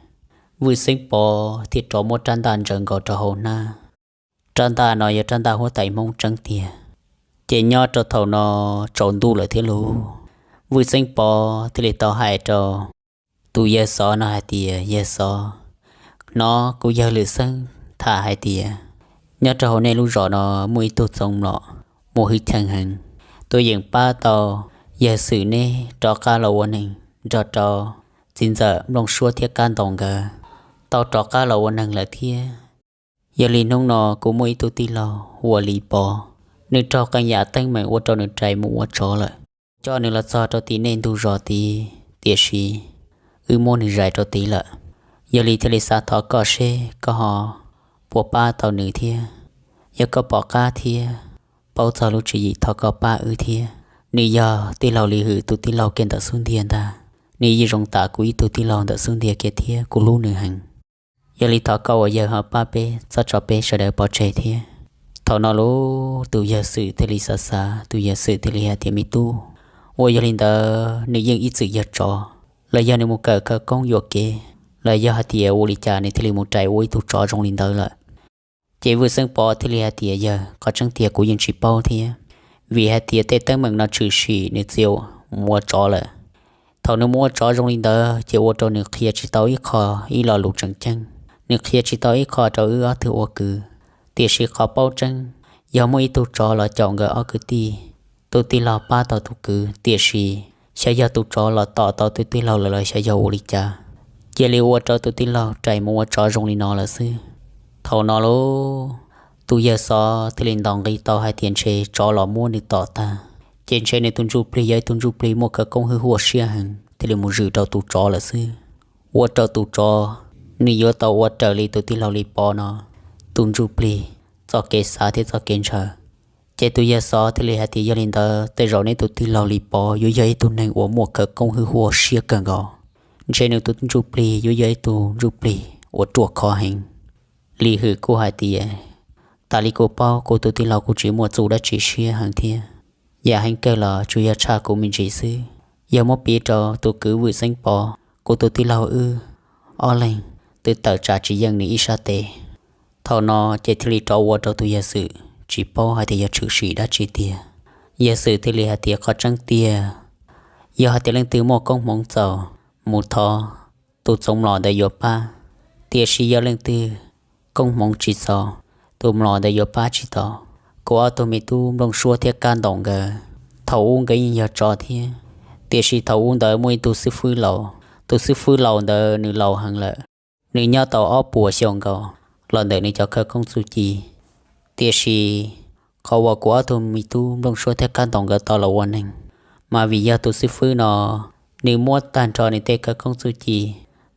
Vwj Xeeb Pov thiaj rov muab rab ntaj ntsaws nkaus rau hauv hnab. Rab ntaj no yog rab ntaj huab tais Hmoob tseeb tiag. Ces nyob rau thaum no tsaus ntuj lawm thiab lauj, Vwj Xeeb Pov thiaj li tau hais rau tus yawg Xov no hais tias, yawg Xov, hnov kuv yawg Lwm Xeeb tham hais tias nyob rau hauv nej lub zos no muaj ib tug txoov mlom muaj hwj chim heev, tuaj yeem pab tau yawg Xwm neb rov qab los ua neeg nrog rau txiv ntxawm Nplooj Suab thiab Kab Ntoo nkawd, tau rov qab los ua neeg lawm thiab. Yog li hnub no kuv muaj ib tug tij laug hu ua Lis Pov, nws raug qee yam teeb meem ua rau nws rais mus ua tsov lawm. Kuv coj nws los txog rau tim nej ntug zos tid, tiam sis wb muab nws zais rau tid lawm. Yog li thiaj li xav thov koj seb koj ho puas pab tau nws thiab. Yog koj pom qab thiab paub txog lub tswv yim thov koj pab wb thiab. Nws yog tij laug Lis Hwm tus tij laug kiag ntawm xub ntiag ntag. Nws yeej zoo tam kuv ib tug tij laug ntawm xub ntiag kiag thiab kuv hlub nws heev. Yog li thov koj ua yawg ho pab peb txhob tso peb sawv daws pov tseg thiab. Thaum no lauj, tus yawg Xwm thiaj li xav xav, tus yawg Xwm thiaj li hais tias, me tub, ua yog li ntawd nws yeej ib txwm yog tsov, los yog nws mus kawm khawv koob yuam kev, los yog hais tias ua li cas nws thiaj li mus rais ua ib tug tsov zoo li ntawd lawm. Ces Vwj Xeeb Pov thiaj li hais tias, yawg, qhov tseeb tiag kuv yeej tsis paub thiab, vim hais tias tej teeb meem no tshwm sim nws txia mus ua tsov lawm. Thaum nws mus ua tsov zoo li ntawd ces ua rau nws qhia tsis tau ib qho, ib lo lus tseem ceeb, nws qhia tsis tau ib qho rau wb ob tug ua kwv. Tiam sis qhov paub tseeb, yog muaj ib tug tsov los caum nkawd ob kwv tij, tus tij laug pab tau tus kwv, tiam sis xyov yog tus tsov los tom tau tus tij laug lawm los xyov yog ua li cas, cia li ua rau tus tij laug rais mus ua tsov zoo li no lawm xwb. Thaum no lauj, tus yawg Xov thiaj li ntaus nqi tau hais tias ntshe tsov los muab nws tom tag, ces ntshe nws tus ntsuj plig yog ib tug ntsuj plig muaj khawv koob hwj huam siab heev thiaj li mus zwm rau tus tsov lawm xwb. Ua rau tus tsov nws yuav tau ua raws li tus tij laug Lis Pov no tus ntsuj plig txoj kev xav thiab txoj kev ntshaw. Ces tus yawg Xov thiaj li hais tias, yog li ntawd tej zaum neb tus tij laug Lis Pov yuav yog ib tug neeg uas muaj khawv koob hwj huam siab kawg nkaus. Ntshe nws tus ntsuj plig yuav yog ib tug ntsuj plig uas ruaj khov heev. Lis Hwm kuj hais tias, tas li kuv paub, kuv tus tij laug kuj tsis muaj txuj dab tsi siab heev thiab. Yam heev kawg los tsuas yog tshaj kuv me ntsis xwb. Yog muab piv rau tus kwv Vwj Xeeb Pov, kuv tus tij laug wb ob leeg twb tawm tsam tsis yeej nws ib sab tes. Thaum no ces thiaj li rov ua rau tus yawg Xwm tsis paub hais tias yog tshwm sim dab tsi tiag. Yawg Xwm thiaj li hais tias, qhov tseeb tiag, yog hais tias leej twg muaj koob hmoov txaus, mus thov tus txoov mlom ntawd yuav pab. Tiam sis yog leej twg koob hmoov tsis txaus, tus mlom ntawd yuav pab tsis tau. Kuv ob tug me tub Nplooj Suab thiab Kab Ntoos nkawd, thaum ub nkawd yeej yog tsov thiab, tiam sis thaum ub ntawd muaj ib tug xib fwb laus. Tus xib fwb laus ntawd nws laus heev lawm, nws nyob tau ob puas xyoo nkaus los ntawm nws cov khawv koob txuj ci. Tiam sis qhov uas kuv ob tug me tub Nplooj Suab thiab Kab Ntoos nkawd tau los ua neeg, mas vim yog tus xib fwb no, nws muab tag nrho nws tej khawv koob txuj ci,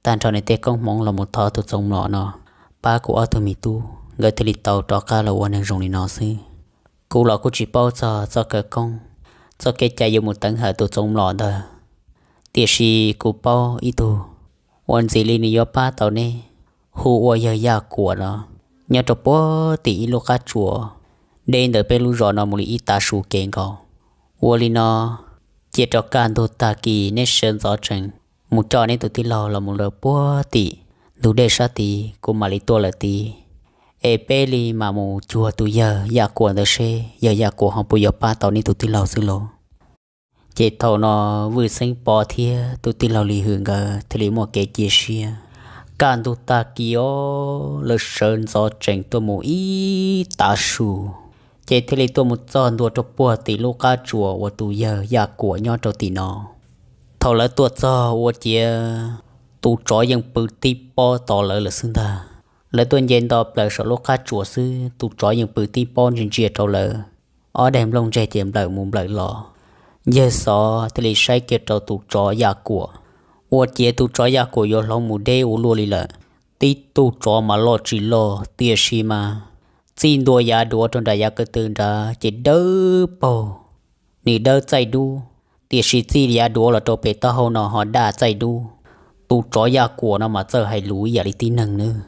tag nrho nws tej koob hmoov los mus thov tus txoov mlom no pab kuv ob tug me tub, nkawd thiaj li tau rov qab los ua neeg zoo li no xwb. Kuv los kuj tsis paub txog txoj khawv koob, txoj kev cai yuav mus teev hawm tus txoov mlom ntawd, tiam sis kuv paub ib tug uas ntxim li nws yuav pab tau nej, hu ua yawg Yaj Kuam no, nyob rau puag tim ib lub qab tsuas deb ntawm peb lub zos no mus li ib tav su kev nkaus. Ua li no, cia rau kaj ntug tag kis nej sawv ntxov tsees mus coj nej tus tij laug los mus rau puag tim ntug dej sab tid, kuv mam li tuaj lawm tid, es peb li mam mus cuag tus yawg Yaj Kuam ntawd seb yawg Yaj Kuam ho puas yuav pab tau nej tus tij laug xwb lauj. Ces thaum no Vwj Xeeb Pov thiab tus tij laug Lis Hwm nkawd thiaj li muaj kev cia siab. Kaj ntug tag kis os, lawv sawv ntxov tsees tuaj mus ib tav su, ces thiaj li tuaj mus txog ntua rau puag tim lub qab tsuas uas tus yawg Yaj Kuam nyob rau tim no. Thaum lawv tuaj txog ua ciav tus tsov yeej pw tib pob tos lawv lawm xwb ntag. Lawv tuaj nce nto plaws saum lub qab tsuas xwb, tus tsov yeej pw tib pob ntsia ntsia rau lawv, ob daim nplooj ntseg ces nplawm mus nplawm los. Yawg Xov thiaj li saib kiag rau tus tsov Yaj Kuam, ua ciav tus tsov Yaj Kuam yuav hloov mus deb ua luaj li lawm. Tib tug tsov mas loj tsis loj, tiam sis mas txij ntua yav duav rau nram yav ko tw nrad ces dawb paug, nws dawb txaij dub, tiam sis txij yav duav los rau pem taub hau no ho daj txaij dub. Tus tsov Yaj Kuam no mas txawj hais lus ib yam li tib neeg nawb.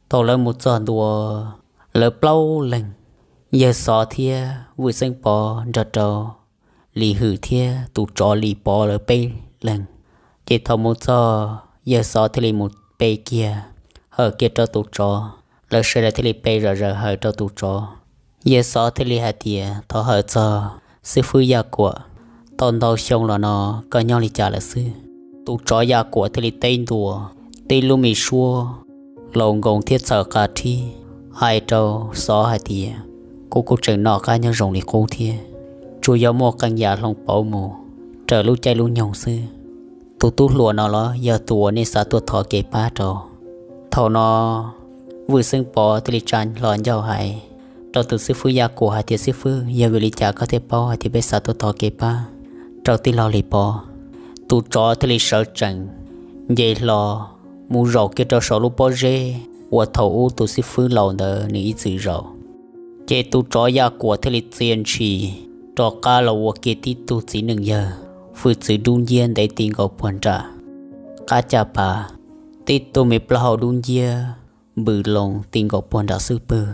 Thaum lawv mus txog ntua, lawv plaub leeg, yawg Xov thiab Vwj Xeeb Pov nrog rau Lis Hwm thiab tus tsov Lis Pov lawv peb leeg. Ces thaum mus txog, yawg Xov thiaj li mus pe kiag, hawm kiag rau tus tsov. Lawv sawv daws thiaj li pe zom zaws hawm rau tus tsov. Yawg Xov thiaj li hais tias, thov hawm txog xib fwb Yaj Kuam, tau ntau xyoo los no koj nyob li cas lawm xwb? Tus tsov Yaj Kuam thiaj li teb ntua tib lub me suab laus nkoos thiab txhaws qa rhib, hais rau Xov hais tias, kuv kuj tseem noj qab nyob zoo li qub thiab, tsuas yog muaj qee yam hloov pauv mus raws lub caij lub nyoog xwb. Tus tub hluas no los yog tus uas nej xav tuaj thov kev pab rau. Thaum no Vwj Xeeb Pov thiaj li tsa hlo ncauj hais rau tus xib fwb Yaj Kuam hais tias, xib fwb, yog vim li cas koj thiaj paub hais tias peb xav tuaj thov kev pab rau tij laug Lis Pov? Tus tsov thiaj li sawv tsees nce hlo mus zaum kiag rau saum lub pob zeb uas thaum ub tus xib fwb laus ntawd nws ib txwm zaum. Ces tus tsov Yaj Kuam thiaj li txia ntshis rov qab los ua kiag tib tug txiv neej yawg, hwj txwv dub nciab ntev ti nkaus puag nram qab caj pas, tib tug me plaub hau dub nciab npws loo ti nkaus puag nram xub pwg.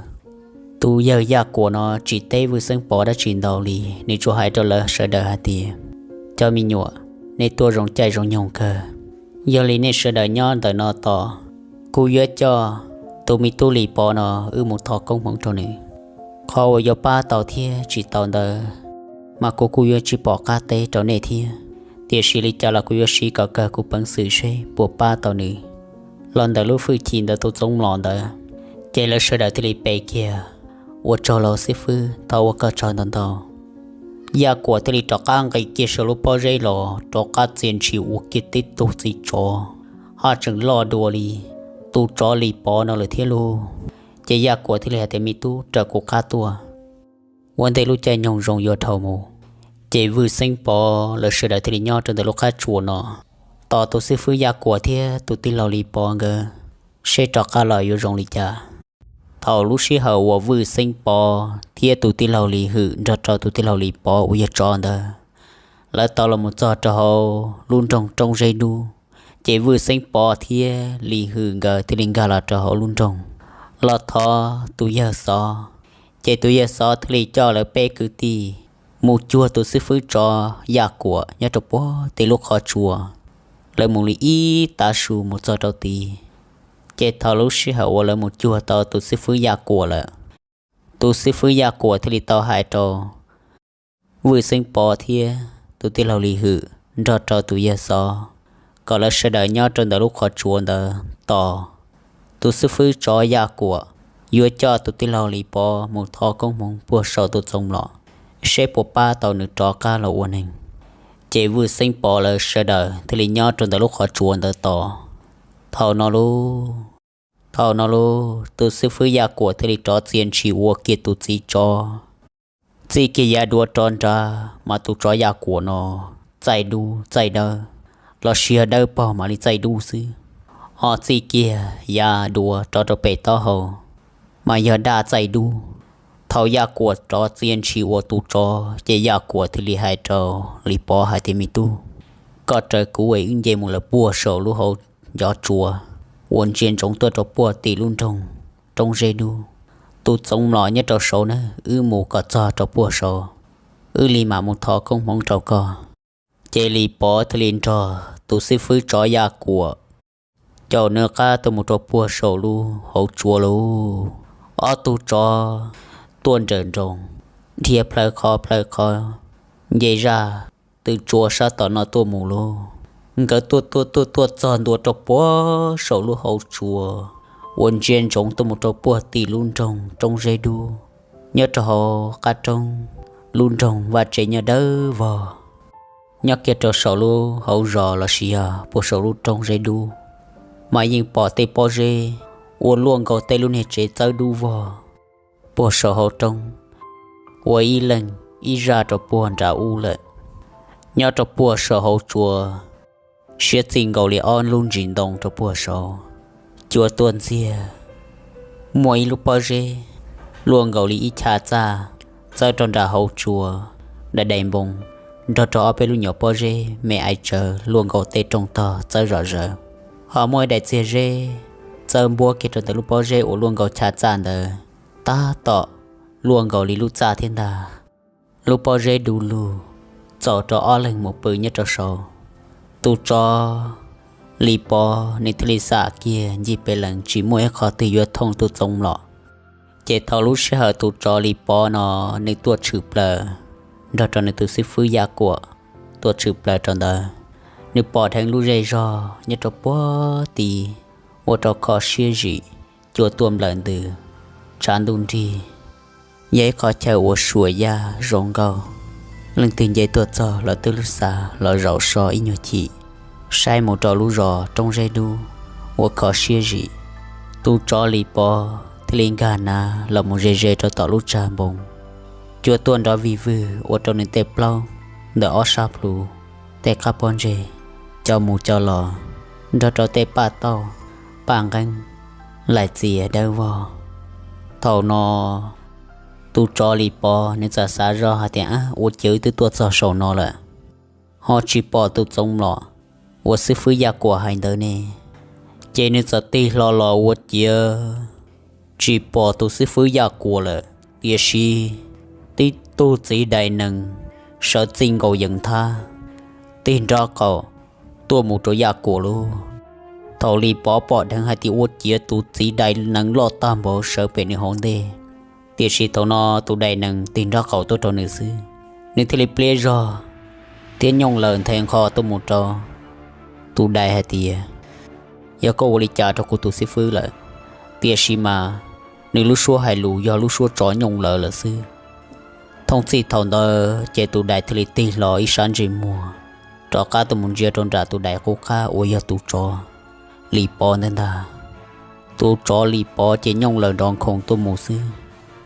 Tus yawg Yaj Kuam no tsis teb Vwj Xeeb Pov dab tsi ntau li, nws tsuas hais rau lawv sawv daws hais tias, cov me nyuam, nej tuaj zoo caij zoo nyoog kawg. Yog li nej sawv daws nyob ntawm no tos, kuv yuav coj tus me tub Lis Pov no wb mus thov koob hmoov rau nws. Qhov uas yuav pab tau thiab tsis tau ntawd mas kuv kuj yuav tsis pom qab teb rau nej thiab. Tiam sis li cas los kuv yuav siv kom kawg kuv peev xwm seb puas pab tau nws los ntawm lub hwj chim ntawm tus txoov mlom ntawd. Ces lawv sawv daws thiaj li pe kiag, ua tsaug los xib fwb, thov ua koj tsaug ntau ntau. Yaj Kuam thiaj li rov qab nqis kiag saum lub pob zeb los rov qab txia ntshis ua kiag tib tug txiv tsov, ho tseem loj dua li tus tsov Lis Pov no lawm thiab lauj. Ces Yaj Kuam thiaj li hais tias, me tub, raws kuv qab tuaj, ua ntej lub caij nyoog zoo yuav dhau mus. Ces Vwj Xeeb Pov lawv sawv daws thiaj li nyob rau ntawm lub qab tsuas no tos tus xib fwb Yaj Kuam thiab tus tij laug Lis Pov nkawd seb rov qab los yuav zoo li cas. Thaum lub sij hawm uas Vwj Xeeb Pov thiab tus tij laug Lis Hwm nrog rau tus tij laug Lis Pov uas yog tsov ntawd, lawv tau los mus txog rau hauv lub nroog Roob Zeb Dub, ces Vwj Xeeb Pov thiab Lis Hwm nkawd thiaj li nkag los rau hauv lub nroog los thov tus yawg Xov. Ces tus yawg Xov thiaj li coj lawv peb kwv tij mus cuag tus xib fwb tsov Yaj Kuam nyob rau puag tim lub qhov tsua. Lawv mus li ib tav su mus txog rau tid, ces thaum lub sij hawm uas lawv mus cuag tau tus xib fwb Yaj Kuam lawm, tus xib fwb Yaj Kuam thiaj li tau hais rau Vwj Xeeb Pov thiab tus tij laug Lis Hwm nrog rau tus yawg Xov kom lawv sawv daws nyob rau ntawm lub qhov tsua ntawd tos tus xib fwb tsov Yaj Kuam yuav coj tus tij laug Lis Pov mus thov koob hmoov puag saum tus txoov lom, seb puas pab tau nws rov qab los ua neeg. Ces Vwj Xeeb Pov lawv sawv daws thiaj li nyob rau ntawm lub qhov tsua ntawd tos. Thaum no lauj, thaum no lauj, tus xib fwb Yaj Kuam thiaj li rov txia ntshis ua kiag tus txiv tsov, txij kiag yav duav rov nrad mas tus tsov Yaj Kuam no txaij dub txaij dawb, los sis yog dawb paug mam li txaij dub xwb. Ho txij kiag yav duav rov rau pem taub hau mas yog daj txaij dub. Thaum Yaj Kuam rov txia ntshis ua tus tsov ces Yaj Kuam thiaj li hais rau Lis Pov hais tias, me tub, koj raws kuv es wb nce mus lawm puag saum lub hauv ncov tsua uas ntsia ntsoov tuaj rau puag tim lub nroog Roob Zeb Dub. Tus txoov lom nyob rau saud na, wb mus kom txog rau puag saud, wb li mam mus thov koob hmoov rau koj. Ces Lis Pov thiaj li nrog tus xib fwb tsov Yaj Kuam caum nws qab tuaj mus rau puag saum lub hauv tsua lauj. Ob tug tsov tuaj nrawm nroos, dhia plhaw qhov plhaw qhov, nce zaj tw tsua sab tom no tuaj mus lauj. Nkawd tuaj tuaj tuaj tuaj txog ntua rau puag saum lub hauv tsua uas ntsia ntsoov tuaj mus rau puag tim lub nroog Roob Zeb Dub. Nyob rau hauv qab roob, lub nroog vaj tsev nyob dawb vog. Nyob kiag rau saum lub hauv zos los sis yog puag saum lub Roob Zeb Dub mas yeej pom tej pob zeb ua luaj nkaus tej lub niag tsev txawb dub vog puag saum hauv roob, ua ib leeg ib zaj rau puag nram ub lawm. Nyob rau puag saum hauv tsua, siab txij nkaus li ob lub ntsis ntoo rau puag saud. Cua tuaj ntxiag, muaj ib lub pob zeb luaj nkaus li ib chav txaj txawb rau nram hauv tsua, dai dai npoo, nrog rau ob peb lub nyuam pob zeb me aiv tsawv luaj nkaus tej rooj tog txawb zom zaws. Ho muaj ib daim txiag zeb txawb npuab kiag rau ntawm lub pob zeb uas luaj nkaus chav txaj ntawd, tab tom luaj nkaus li lub txaj thiab ntag. Lub pob zeb du lug, txaus rau ob leeg mus pw nyob rau saud. Tus tsov Lis Pov nws thiaj li xam kiag ncig pem lees tsis muaj ib qho twg yuav thooj tus txoov lom. Ces thaum lub sij hawm tus tsov Lis Pov no nws tuaj tshwm plaws nrog rau nws tus xib fwb Yaj Kuam tuaj tshwm plaws rau ntawd, nws pom dheev lub zej zog nyob rau puag tid, ua rau kho siab zim, cua tuaj nplawm ntws, tshav ntuj nrig. Yog ib qhov chaw uas suam yaj zoo nkauj, leej twg nce tuaj txog los twb lub xav los zaum so ib nyuag chim, saib mus rau lub zos Roob Zeb Dub uas kho siab zim. Tus tsov Lis Pov thiaj li nkag nav los mus ze ze rau tom lub tsag npoo. Cua tuaj nrov vig vwg ua rau nws tej plaub ntawm ob sab plhu, tej qab pob ntseg, co mus co los, nrog rau tej paj tauj, paj nqeeb, laim txias dawb vog. Thaum no tus tsov Lis Pov nws txawm xav zoj hais tias, ab, ua cas wb twb tuaj txog saum no lawm ho tsis pom tus txoov lom uas xib fwb Yaj Kuam hais ntawd ne? Ces nws txawm tig hlo los ua ciav tsis pom tus xib fwb Yaj Kuam lawm, tiam sis tib tug txiv dais nees sawv txij nkaus yees nthab tig nraub qaum tuaj mus rau Yaj Kuam lauj. Thaum Lis Pov pom dheev hais tias ua ciav tus txiv dais nees loj tag npaum sawv pem nws hauv ntej, tiam sis thaum no tus dais nees tig nraub qaum tuaj rau nws xwb, nws thiaj li pliab zog thiab nyooj laws nthe nqho tuaj mus rau tus dais hais tias, yog koj ua li cas rau kuv tus xib fwb lawm? Tiam sis mas nws lub suab hais lus yog lub suab tsov nyooj laws lawm xwb. Thooj txij thaum ntawd ces tus dais thiaj li tig hlo ib sab ntsej muag rov qab tuaj mus ntsia rau nram tus dais qub qab uas yog tus tsov Lis Pov ntawd ntag. Tus tsov Lis Pov ces nyooj laws nrov nkhoos tuaj mus xwb.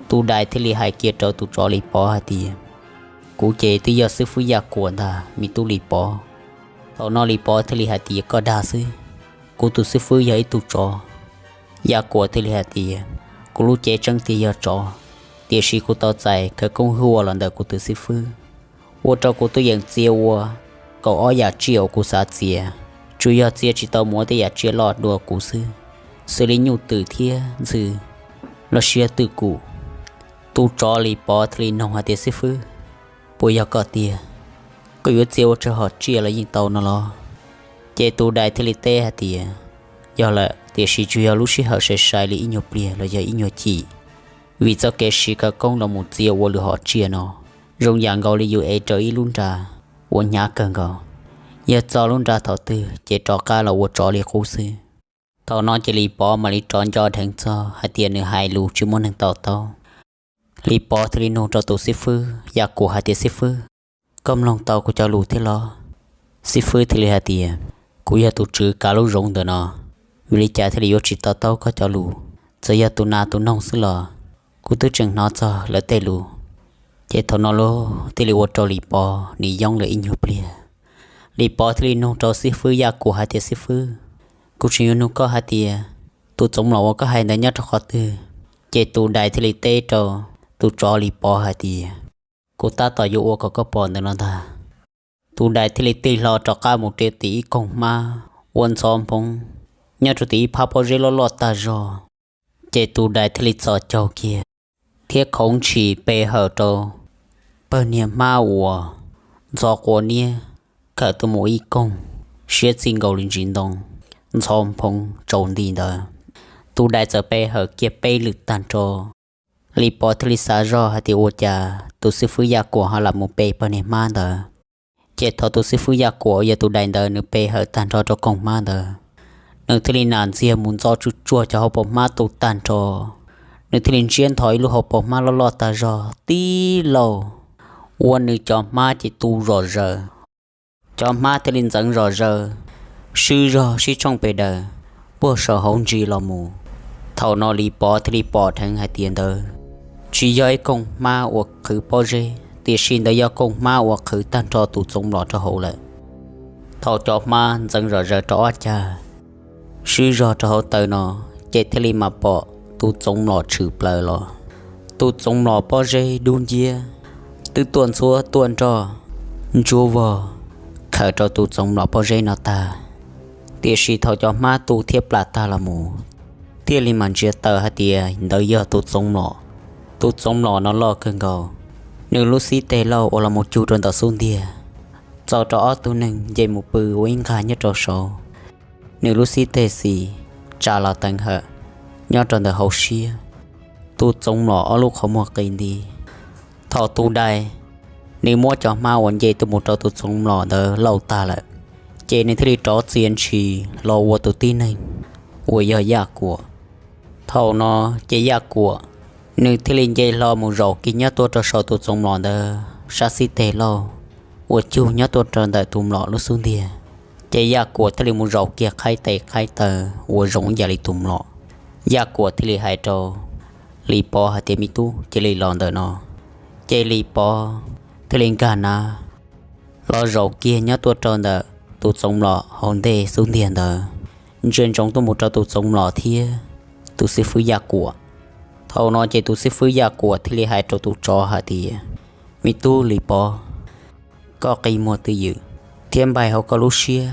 Tus dais thiaj li hais kiag rau tus tsov Lis Pov hais tias, kuv ces twb yog xib fwb Yaj Kuam ntag me tub Lis Pov. Thaum no Lis Pov thiaj li hais tias, koj dag xwb, kuv tus xib fwb yog ib tug tsov. Yaj Kuam thiaj li hais tias, kuv lub cev tseeb tiag yog tsov, tiam sis kuv tau txais khawv koob huaj los ntawm kuv tus xib fwb, ua rau kuv twb yeej txia ua kaum ob yam tsiaj uas kuv xav txia, tsuas yog txia tsis tau mus ua tej yam tsiaj loj dua kuv xwb, xws li nyuj twm thiab ntxhw los sis yog twm kum. Tus tsov Lis Pov thiaj li noog hais tias, xib fwb, puas yog koj tiag? Koj yuav txia ua tsawg hom tsiaj los yeej tau no los? Ces tus dais thiaj li teb hais tias, yog lawm, tiam sis tsuas yog lub sij hawm sai sai li ib nyuag pliag los yog ib nyuag chim, vim txoj kev siv khawv koob los mus txia ua lwm hom tsiaj no zoo yam nkaus li yus ev rau ib lub nra uas hnyav kawg nkaus. yog txog lub nra thaum twg ces rov qab los ua tsov li qub xwb. Thaum no ces Lis Pov mam li rov nco dheev txog hais tias nws hais lus tsis muaj neeg to taub. Lis Pov thiaj li nug rau tus xib fwb Yaj Kuam hais tias, Xib fwb, koj mloog tau kuv cov lus thiab los? Xib fwb thiaj li hais tias, Kuv yog tus tswv kav lub zoov ntawm no, vim li cas thiaj li yuav tsis to taub koj cov lus? Txawm yog tus nas tus noog xwb los kuv twb tseem hnov txog lawv tej lus. Ces thaum no los thiaj li ua rau Lis Pov nws yoob lawm ib nyuag pliag. Lis Pov thiaj li nug rau xib fwb Yaj Kuam hais tias, Xib fwb, kuv tseem yuav nug koj hais tias tus txoov mlom uas koj hais ntawd nyob rau qhov twg? Ces tus dais thiaj li teb rau tus tsov Lis Pov hais tias, Kuv tab tom yuav ua kom koj pom ntawm no ntag. Tus dais thiaj li tig hlo rov qab mus rau tim ib koog hmab ua ntxhov nphoov nyob rau tim ib phab pob zeb loj loj tag zog. Ces tus dais thiaj li txhos caug kiag thiab khoov ntshis pe hawm rau pawg niag hmab uas ntxhov quav niab kawm tuaj mus ib koog siab txij nkaus li ntsis ntoo ntxhov nphoov tsaus nti ntawd. Tus dais txawm pe hawm kiag peb lwm tag nrho. Lis Pov thiaj li xav zoj hais tias ua cas tus xib fwb Yaj Kuam ho lam mus pe pawg niag hmab ntawd. Ces thaum tus xib fwb Yaj Kuam uas yog tus dais ntawd nws pe hawm tag nrho rau koog hmab ntawd, nws thiaj li nam ntxiag mus ntxo tsuj tsuag cov hauv paus hmab tu tag nrho. Nws thiaj li ntsiab ntho ib lub hauv paus hmab loj loj tag zog tib lauj, ua nws cov hmab ces tu zom zaws. Cov hmab thiaj li ntxeev zom zaws, swb zog sib tshooj pes daws, puag saum hauv ntsis los mus. Thaum no Lis Pov thiaj li pom dheev hais tias ntawd tsis yog ib koog hmab uas qhwv pob zeb, tiam sis ntawd yog koog hmab uas qhwv tag nrho tus txoov mlom rau hauv lawm. Thaum cov hmab ntxeev zom zaws rau ob cag, swb zog rau hauv taw no, ces thiaj li mam pom tus txoov mlom tshwm plaws los. Tus txoov mlom pob zeb dub nciab twb tuaj ntxhuab tuaj nroj ntsuab vog khawm rau tus txoov mlom pob zeb no tag. Tiam sis thaum cov hmab tu thiab plam tag los mus, thiaj li mam ntsia tawm hais tias ntawd yog tus txoov mlom. Tus txoov mlom no loj kawg nkaus, nws lub xib teg laug uas los mus cug rau ntawm xub ntiag, txaus rau ob tug neeg nce mus pw ua ib nqag nyob rau saud. Nws lub xib teg xis tsa los teev hawm nyob rau ntawm hauv siab. Tus txoov mlom ob lub qhov muag qis nti. Thaum tus dais nws muab cov hmab uas nce tuaj mus rau tus txoov mlom ntawd lauj tag lawm, ces nws thiaj li rov txia ntshis los ua tus tib neeg uas yog Yaj Kuam. Thaum no ces Yaj Kuam nws thiaj li nce hlo mus zaum kiag nyob tuaj rau saum tus txoov mlom ntawd sab xib teg laug uas cug nyob tuaj rau ntawm tus mlom lub xub ntiag. Ces Yaj Kuam thiaj li mus zaum kiag qhaib tes qhaib taw ua zoo ib yam li tus mlom. Yaj Kuam thiaj li hais rau Lis Pov hais tias, Me tub, cia li los ntawm no. Ces Lis Pov thiaj li nkag nav los zaum kiag nyob tuaj rau ntawm tus txoov mlom hauv ntej xub ntiag ntawd, ntsia ntsoov tuaj mus rau tus txoov mlom thiab tus xib fwb Yaj Kuam. Thaum no ces tus xib fwb Yaj Kuam thiaj li hais rau tus tsov hais tias, Me tub Lis Pov, koj qi muag twj ywm thiab npaig hauv koj lub siab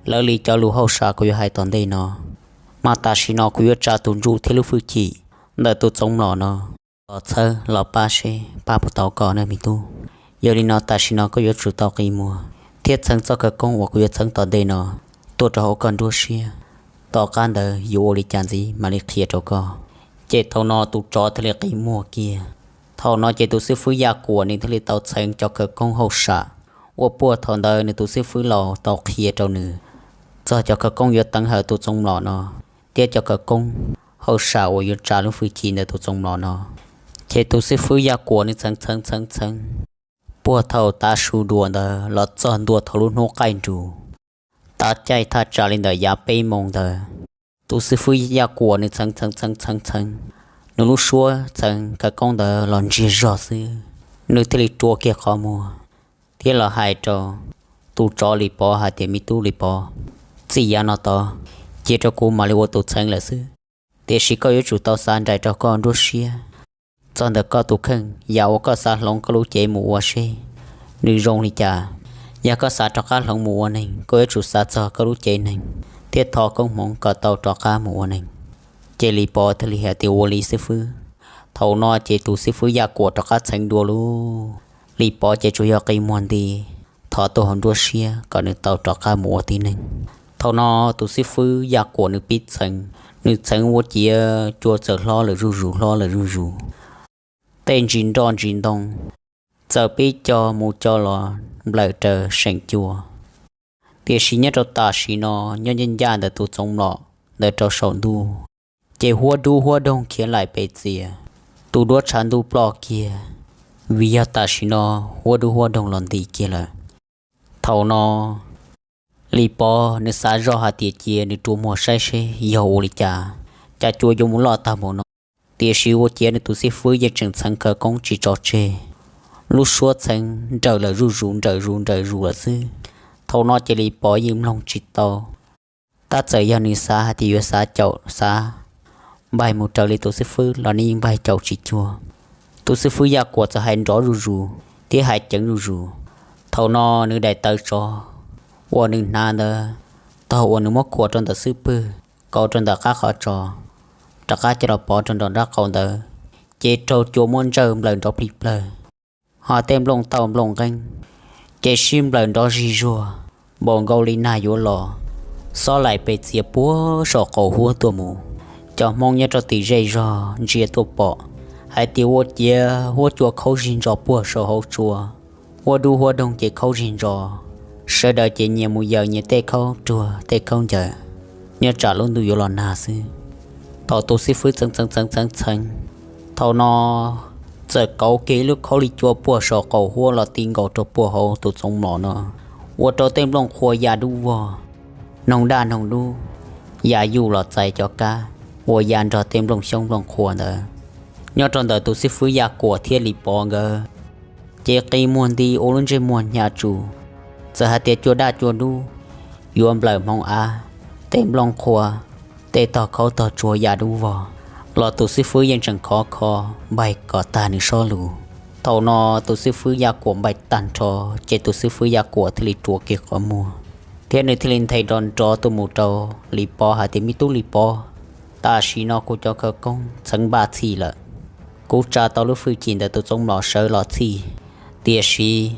lawv li cov lus hauj sam kuv yuav hais tom ntej no, mas tam sim no kuv yuav tsa tus ntsuj thiab lub hwj chim ntawm tus txoov mlom no los txhawb los pab seb pab puas tau koj na me tub. Yog li no tam sim no koj yuav tsum tau qi muag thiab txheev txoj khawv koob uas kuv yuav txheev tom ntej no tuaj rau hauv koj nruab siab. Tom qab ntawd yuav ua li cas ntxiv mam li qhia rau koj. Ces thaum no tus tsov thiaj li qi muag kiag. Thaum no ces tus xib fwb Yaj Kuam nws thiaj li tau txheev cov khawv koob hauj sam uas puag thaum ntawd nws tus xib fwb laus tau qhia rau nws txog cov khawv koob yuav teev hawm tus txoov mlom no thiab cov khawv koob hauj sam uas yuav tsa lub hwj chim ntawm tus txoov mlom no. Ces tus xib fwb Yaj Kuam nws txheev txheev txheev txheev puag thaum tav su dua ntawd los txog ntua thaum lub hnub qaij nrus, tav caij thaj tsam li ntawm yav peb moos ntawd, tus xib fwb Yaj Kuam nws txheev txheev txheev txheev txheev, nws lub suab txheev khawv koob ntawd los ntsiag zog xwb, nws thiaj li rua kiag qhov muag thiab los hais rau tus tsov Lis Pov hais tias, Me tub Lis Pov, txij yav no tod cia rau kuv mam li ua tus txheev lawm xwb, tiam sis koj yuav tsum tau xav nraim rau koj nruab siab txog ntawm koj tus kheej, yam uas koj xav hloov koj lub cev mus ua seb nws zoo li cas. Yog koj xav rov qab hloov mus ua neeg, koj yuav tsum xav txog koj lub cev neeg thiab thov koob hmoov kom tau rov qab mus ua neeg. Ces Lis Pov thiaj li hais tias, Ua li xib fwb. Thaum no ces tus xib fwb Yaj Kuam rov qab txheev dua lub, Lis Pov ces tsuas yog qi muag nti thov tuaj hauv nruab siab kom nws tau rov qab mus ua tib neeg. Thaum no tus xib fwb Yaj Kuam nws pib txheev, nws txheev ua ciav cua txawm hlob lawm zuj zus hlob lawm zuj zus, tej ntsis nroj ntsis ntoo txawm pib co mus co los nplawm raws seem cua. Tiam sis nyob rau tam sim no, nyob ncaj ncaj ntawm tus txoov mlom ntawd rau saum ntuj, ces huab dub huab doog khiav laim pes txias, tus duab tshav ntuj ploj kiag, vim yog tam sim no huab dub huab doog los nti kiag lawm. Thaum no Lis Pov nws xav zoj hais tias cia nws rua muag saib seb yog ua li cas, cas cua yuav mus loj tag npaum no. Tiam sis ua ciav nws tus xib fwb yeej tseem txheev khawv koob tsis tso tseg, lub suab txheev nrawm lawm zuj zus nrawm zus nrawm zus lawm xwb. Thaum no ces Lis Pov yeej mloog tsis tau, tab txawm yog nws xav hais tias yuav xav caum xav npaig mus raws li tus xib fwb los nws yeej npaig caum tsis cuag. Tus xib fwb Yaj Kuam txawm hais nrov zuj zus thiab hais ceev zuj zus. Thaum no nws daim tawv tsov uas nws hnav ntawd, tog uas nws muab khuam rau ntawm xub pwg, kauv rau ntawm qab qhov tso, rov qab coj los pov rau nram nraub qaum ntawd, ces raug cua muab ntsawj nplawm nrov plig plawg, ho tej nplooj tauj nplooj nqeeb ces sib nplawm nrov zig zuag, npaum nkaus li nag yuav los, xob laim pes txias puag saum qaum huab tuaj mus. Cov Hmoob nyob rau tim zej zog ntsia tuaj pom hais tias ua ciav huab cua khaub zig ntso puag saum hauv tsua, huab dub huab doog ces khaub zig ntso, sawv daws ces nyias mus yaws nyias tej khaub ruag tej khaub ncaws, nyob tsam lub ntuj yuav los nag xwb. Thaum tus xib fwb txeev txeev txeev txeev txheev, thaum no txawm kauv kiag ib lub khaub lig cua puag saum qaum huab los ti nkaus rau puag hauv tus txoov mlom no, ua rau tej nplooj qhuav ya dub vog, noog daj noog dub, ya yuj los txais cov kab uas ya nrog tej nplooj xyoob nplooj qhuav ntawd. Nyob rau ntawm tus xib fwb Yaj Kuam thiab Lis Pov nkawd ces qi muag nti ua lub ntsej muag hnyav tsuj, txawm hais tias cua daj cua dub yuav nplawm hmoov av, tej nplooj qhuav, tej tog khaub tog tsuag ya dub vog, los tus xib fwb yeej tseem khov kho npaig kom tag nws sob lus. Thaum no tus xib fwb Yaj Kuam npaig tag nrho, ces tus xib fwb Yaj Kuam thiaj li rua kiag qhov muag, thiab nws thiaj li nthe nrov nrov tuaj mus rau Lis Pov hais tias, Me tub Lis Pov, tam sim no kuv cov khawv koob txheev npaj txhij lawm. Kuv tsa tau lub fwj chim ntawm tus txoov mlom sawv los txhij, tiam sis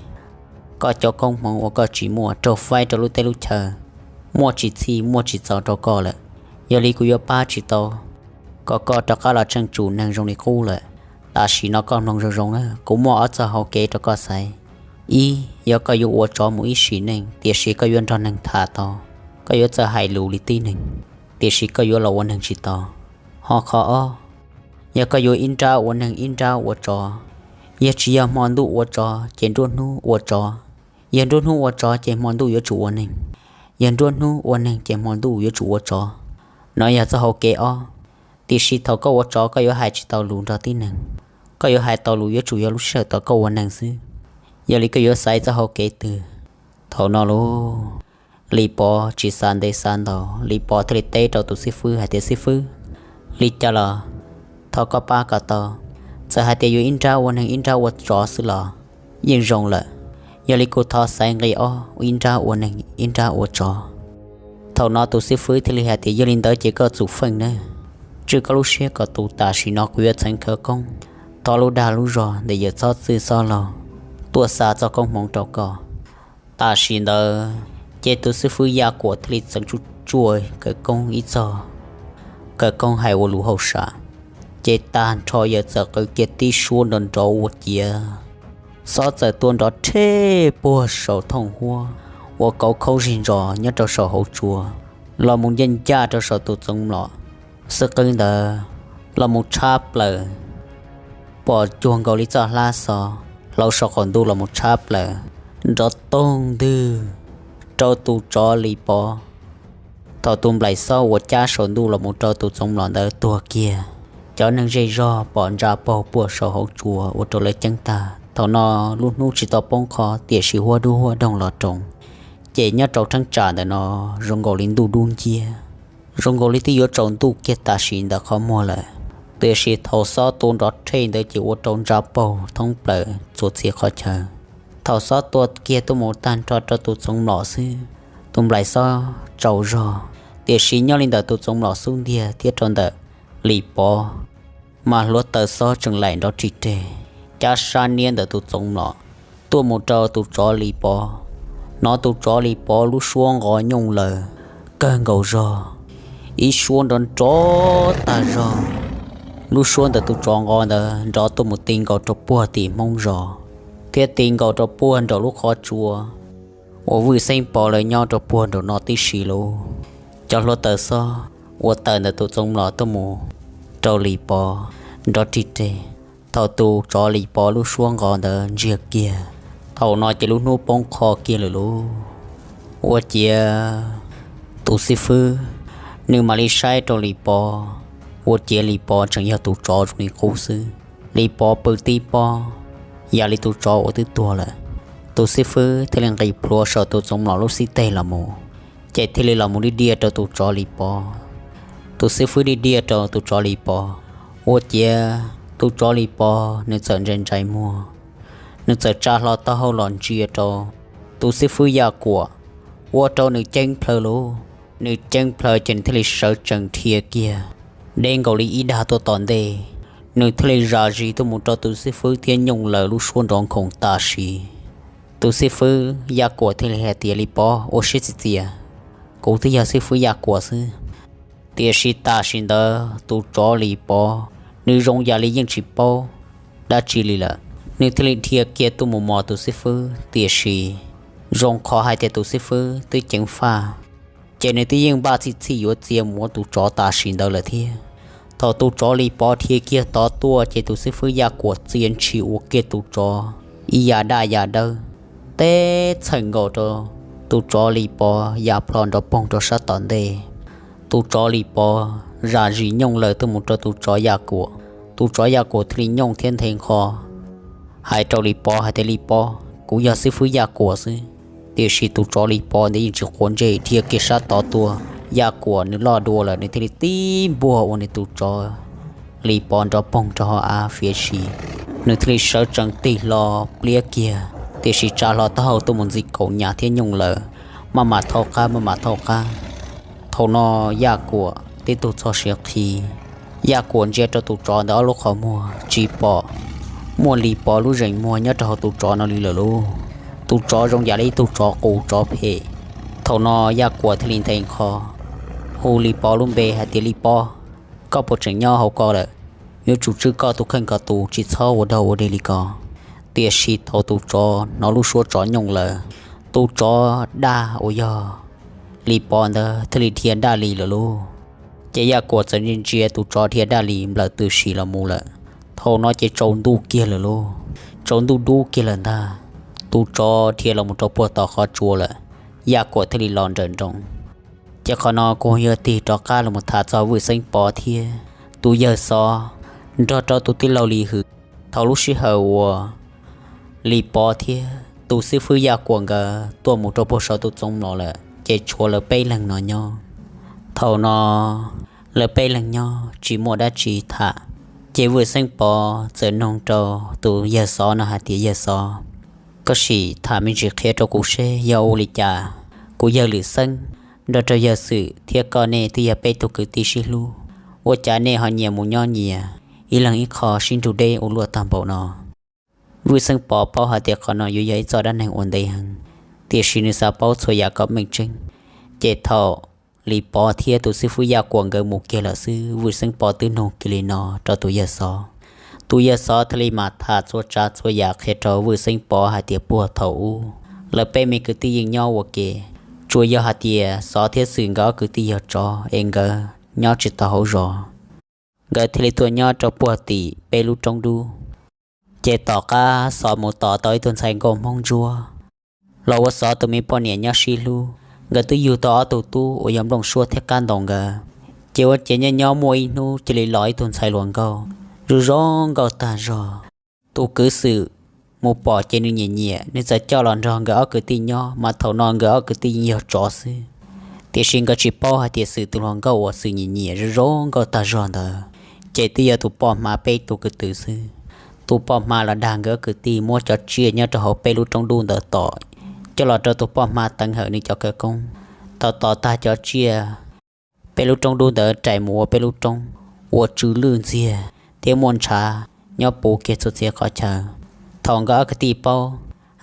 koj cov koob hmoov uas koj tsis muaj raug faib rau lub teb lub chaw, muaj tsis txhij muaj tsis txaus rau koj lawm. Yog li kuv yuav pab tsis tau kom koj rov qab los tsheej tsum neeg zoo li qub lawm. Tam sim no koj mloog zoo zoo na, kuv muaj ob txoj hau kev rau koj xaiv. Ib, yog koj yuav ua tsov mus ib sim neej tiam sis koj yuav nrog neeg tham tau, koj yuav txawj hais lus li tib neeg, tiam sis koj yuav los ua neeg tsis tau. Ho qhov ob, yog koj yuav ib nrab ua neeg ib nrab ua tsov, yog tsis yog hmo ntuj ua tsov ces nruab hnub ua tsov, yog nruab hnub ua tsov ces hmo ntuj yuav tsum ua neeg, yog nruab hnub ua neeg ces hmo ntuj yuav tsum ua tsov. No yog txoj hau kev ob. Tiam sis thaum koj ua tsov koj yuav hais tsis tau lus nrog tib neeg, koj yuav hais tau lus yuav tsum yog lub sij hawm thaum koj ua neeg xwb. Yog li koj yuav xaiv txoj hau kev twg? Thaum no lauj, Lis Pov tsis xav ntev xav ntau, Lis Pov thiaj li teb rau tus xib fwb hais tias, Xib fwb, li cas los thov koj pab kom tau. Txawm hais tias yuav ib nrab ua neeg ib nrab ua tsov xwb los yeej zoo lawm. Yog li kuv thov xaiv nqi ob, ib nrab ua neeg ib nrab ua tsov. Thaum no tus xib fwb thiaj li hais tias, Yog li ntawd ces koj txum feej nawb, tswj koj lub siab kom tus, tam sim no kuv yuav txheev khawv koob, thov lub dag lub zog ntawm yawm txhob txwj xob laug tuaj xa txoj koob hmoov rau koj. Tam sim ntawd ces tus xib fwb Yaj Kuam thiaj li txeev tsuj tsuaj khawv koob ib txog, khawv koob hais ua lus hauj sam, ces tag nrho yawg txawm qw kiag tib suab nrov nrov ua ciav xob txawm tuaj nrov rhej puag saum thooj huab uas kauv khaub zig ntsos nyob rau saum hauv tsua los mus ncaj ncaj rau saum tus txoov mlom xwb qwb ntawd los mus tshab plaws, pom cuag nkaus li txoj hlab xo hlau saum qaum ntuj los mus tshab plaws nrov toog ntwg rau tus tsov Lis Pov. Thaum tus nplaim xob uas cab saum ntuj los mus rau tus txoov mlom ntawd tuag kiag, cov neeg zej zog pom ntsa paug puag saum hauv tsua ua rau lawv ceeb tag. Thaum no lub hnub tsis tau poob qho tiam sis huab dub huab doog los roos, ces nyob rau cheeb tsam ntawm no zoo nkaus li ntuj dub nciab, zoo nkaus li twb yuav tsaus ntuj kiag tam sim ntawm qhov muag lawm. Tiam sis thaum xob tua nrov rhej ntawd ces ua rau ntsa paug thoob plaws txhua txhia qhov chaw. Thaum xob tua kiag tuaj mus tag nrho rau tus txoov mlom xwb, tus nplaim xob tsaus zog, tiam sis nyob li ntawm tus txoov mlom xub ntiag thiab rau ntawm Lis Pov mas hluav taws xob tseem laim nrov rig reg cab sab niab ntawm tus txoov mlom tuaj mus rau tus tsov Lis Pov. Hnov tus tsov Lis Pov lub suab nqo nyooj laws kawg nkaus zog, ib suab nrov nrov tag zog. Lub suab ntawm tus tsov nqo ntawd nrov tuaj mus ti nkaus rau puag tim Hmoob zos thiab ti nkaus rau puag nraum lub qhov tsua uas Vwj Xeeb Pov lawv nyob rau puag nraum no tib si lauj. Cov hluav taws xob uas tawm ntawm tus Txoov Mlom tuaj mus rau Lis Pov nrov rig reg. Thaum tus tsov Lis Pov lub suab nqos ntawd ntsiag kiag, thaum no ces lub hnub poob qho kiag lawm lauj. Ua ciav tus xib fwb, nws mam li saib rau Lis Pov, ua ciav Lis Pov tseem yog tus tsov zoo li qub xwb. Lis Pov pw tib pob, yam li tus tsov uas twb tuag lawm. Tus xib fwb thiaj li nqis plhuav saum tus Txoov Mlom lub xib teg los mus, ces thiaj li los mus diaj diaj rau tus tsov Lis Pov. Tus xib fwb diaj diaj rau tus tsov Lis Pov, ua ciav tus tsov Lis Pov nws txawm ntsais ntsais muag, nws txawm tsa hlo taub hau los ntsia rau tus xib fwb Yaj Kuam, ua rau nws ceeb plhaws lauj. Nws ceeb plhaws ces nws thiaj li sawv tsees dhia kiag deb nkaus li ib dag tuaj tom ntej. Nws thiaj li zam zis tuaj mus rau tus xib fwb thiab nyooj lawv lub suab nrov nkhoos tam sim. Tus xib fwb Yaj Kuam thiaj li hais tias, Lis Pov, ua siab txias txias, kuv twb yog xib fwb Yaj Kuam xwb. Tiam sis tam sim ntawd tus tsov Lis Pov nws zoo yam li yeej tsis paub dab tsi li lawm. Nws thiaj li dhia kiag tuaj mus mos tus xib fwb, tiam sis zoo qhov hais tias tus xib fwb twb ceev faj, ces nws twb yeej npaj txhij txhij yuav txia mus ua tus tsov tam sim ntawd lawm thiab. Thaum tus tsov Lis Pov dhia kiag tod tuaj ces tus xib fwb Yaj Kuam txia ntshis ua kiag tus tsov ib yam daj yam dawb, teb txhawm nkaus rau tus tsov Lis Pov ya plho nrov poog rau sab tom ntej. Tus tsov Lis Pov zam zis nyooj lawm tuaj mus rau tus tsov Yaj Kuam. Tus tsov Yaj Kuam thiaj li nyooj thiab nthe nqho hais rau Lis Pov hais tias, Lis Pov, kuv yog xib fwb Yaj Kuam xwb. Tiam sis tus tsov Lis Pov ntawd yeej tsis quav ntsej, dhia kiag sab tod tuaj. Yaj Kuam nws loj dua lawm, nws thiaj li tib npuaj ua nws tus tsov Lis Pov nrov poog rau hauv av fiav si. Nws thiaj li sawv tsees tig hlo pliab kiag, tiam sis tsa hlo taub hau tuaj mus ntxi kaum nyam thiab nyooj lawm, maj mam thaub qab maj mam thaub qab. Thaum no Yaj Kuam tib tug txog siav qhi, Yaj Kuam ntsia rau tus tsov ntawd ob lub qhov muag tsis pom muaj Lis Pov lub zeem muag nyob rau hauv tus tsov no li lawm lauj. Tus tsov zoo yam li ib tug tsov qus tsov phem. Thaum no Yaj Kuam thiaj li nthe nqho hu Lis Pov lub npe hais tias, Lis Pov, koj puas tseem nyob hauv ko lawm? Yuav tsum tswj koj tus kheej ko tus, tsis txhob ua dog ua dig li ko. Tiam sis thaum tus tsov hnov lub suab tsov nyooj lawm, tus tsov daj uas yog Lis Pov ntawd thiaj li dhia daj li lawm lauj. Ces Yaj Kuam txawm ntsia ntsia tus tsov dhia daj li nplawm tws sim los mus lawm. Thaum no ces tsaus ntuj kiag lawm lauj, tsaus ntuj dub kiag lawm ntag. Tus tsov dhia los mus rau puag tom qhov tsua lawm, Yaj Kuam thiaj li los nrawm nroos. Ces qhov no kuv yuav tig rov qab los mus tham txog Vwj Xeeb Pov thiab tus yawg Xov nrog rau tus tij laug Lis Hwm. Thaum lub sij hawm uas Lis Pov thiab tus xib fwb Yaj Kuam nkawd tuaj mus rau puag saum tus txoov mlom lawm ces tshuav lawv peb leeg no nyob. Thaum no lawv peb leeg nyob tsis muaj dab tsi tham, ces Vwj Xeeb Pov txawm noog rau tus yawg Xov no hais tias, Yawg Xov, koj sim tham me ntsis qhia rau kuv seb yog ua li cas kuv yawg Lwm Xeeb nrog rau yawg Xwm thiab koj nej twb yog peb tug kwv tij sib hlub, ua cas nej ho nyias mus nyob nyias ib leeg ib qho sib nrug deb ua luaj tag npaum no? Vwj Xeeb Pov paub hais tias qhov no yuav yog ib txoj dab neeg uas ntev heev, tiam sis nws xav paub txhua yam kom meej tseeb. Ces thaum Lis Pov thiab tus xib fwb Yaj Kuam nkawd mus kiag lawm xwb, Vwj Xeeb Pov twb nug kiag li no rau tus yawg Xov. Tus yawg Xov thiaj li mam tham txhua tsav txhua yam qhia rau Vwj Xeeb Pov hais tias puag thaum ub lawv peb me kwv tij yeej nyob ua ke, tsuas yog hais tias Xov thiab Xwm nkawd ob kwv tij yog tsov es nkawd nyob tsis tau hauv zos, nkawd thiaj li tuaj nyob rau puag tim peb lub roob dub. Ces tom qab Xov mus tom tau ib tug ntxhais nkauj Hmoob Ntsuab los ua Xov tus me poj niam nyob sib hlub. Nkawd twb yug tau ob tug tub uas yog Nplooj Suab thiab Qab Ntoo nkawd. Ces ua ciav nyob nyob muaj ib hnub cia li los ib tug ntxhais hluas nkauj zoo zoo nkauj tag zog. Tus kwv Xwm mus pom ces nws nyiam nyiam, nws txawm coj los nrog nkawd ob kwv tij nyob, mas thaum no nkawd ob kwv tij yeej yog tsov xwb. Tiam sis nkawd tsis paub hais tias Xwm tus hluas nkauj uas Xwm nyiam nyiam zoo zoo nkauj tag zog ntawd ces twb yog tus poj hma peb tug kwv tij xwb. Tus poj hma los dag nkawd ob kwv tij muab cov tsiaj nyob rau hauv peb lub roob dub ntawd tom coj los rau tus poj hma teev hawm nws cov khawv koob. Thaum tom tag cov tsiaj, peb lub roob dub ntawd rais mus ua peb lub roob uas tsw lwj ntxiag thiab muaj ntshav nyob puv kiag txhua txhia qhov chaw. Thaum nkawd ob kwv tij paub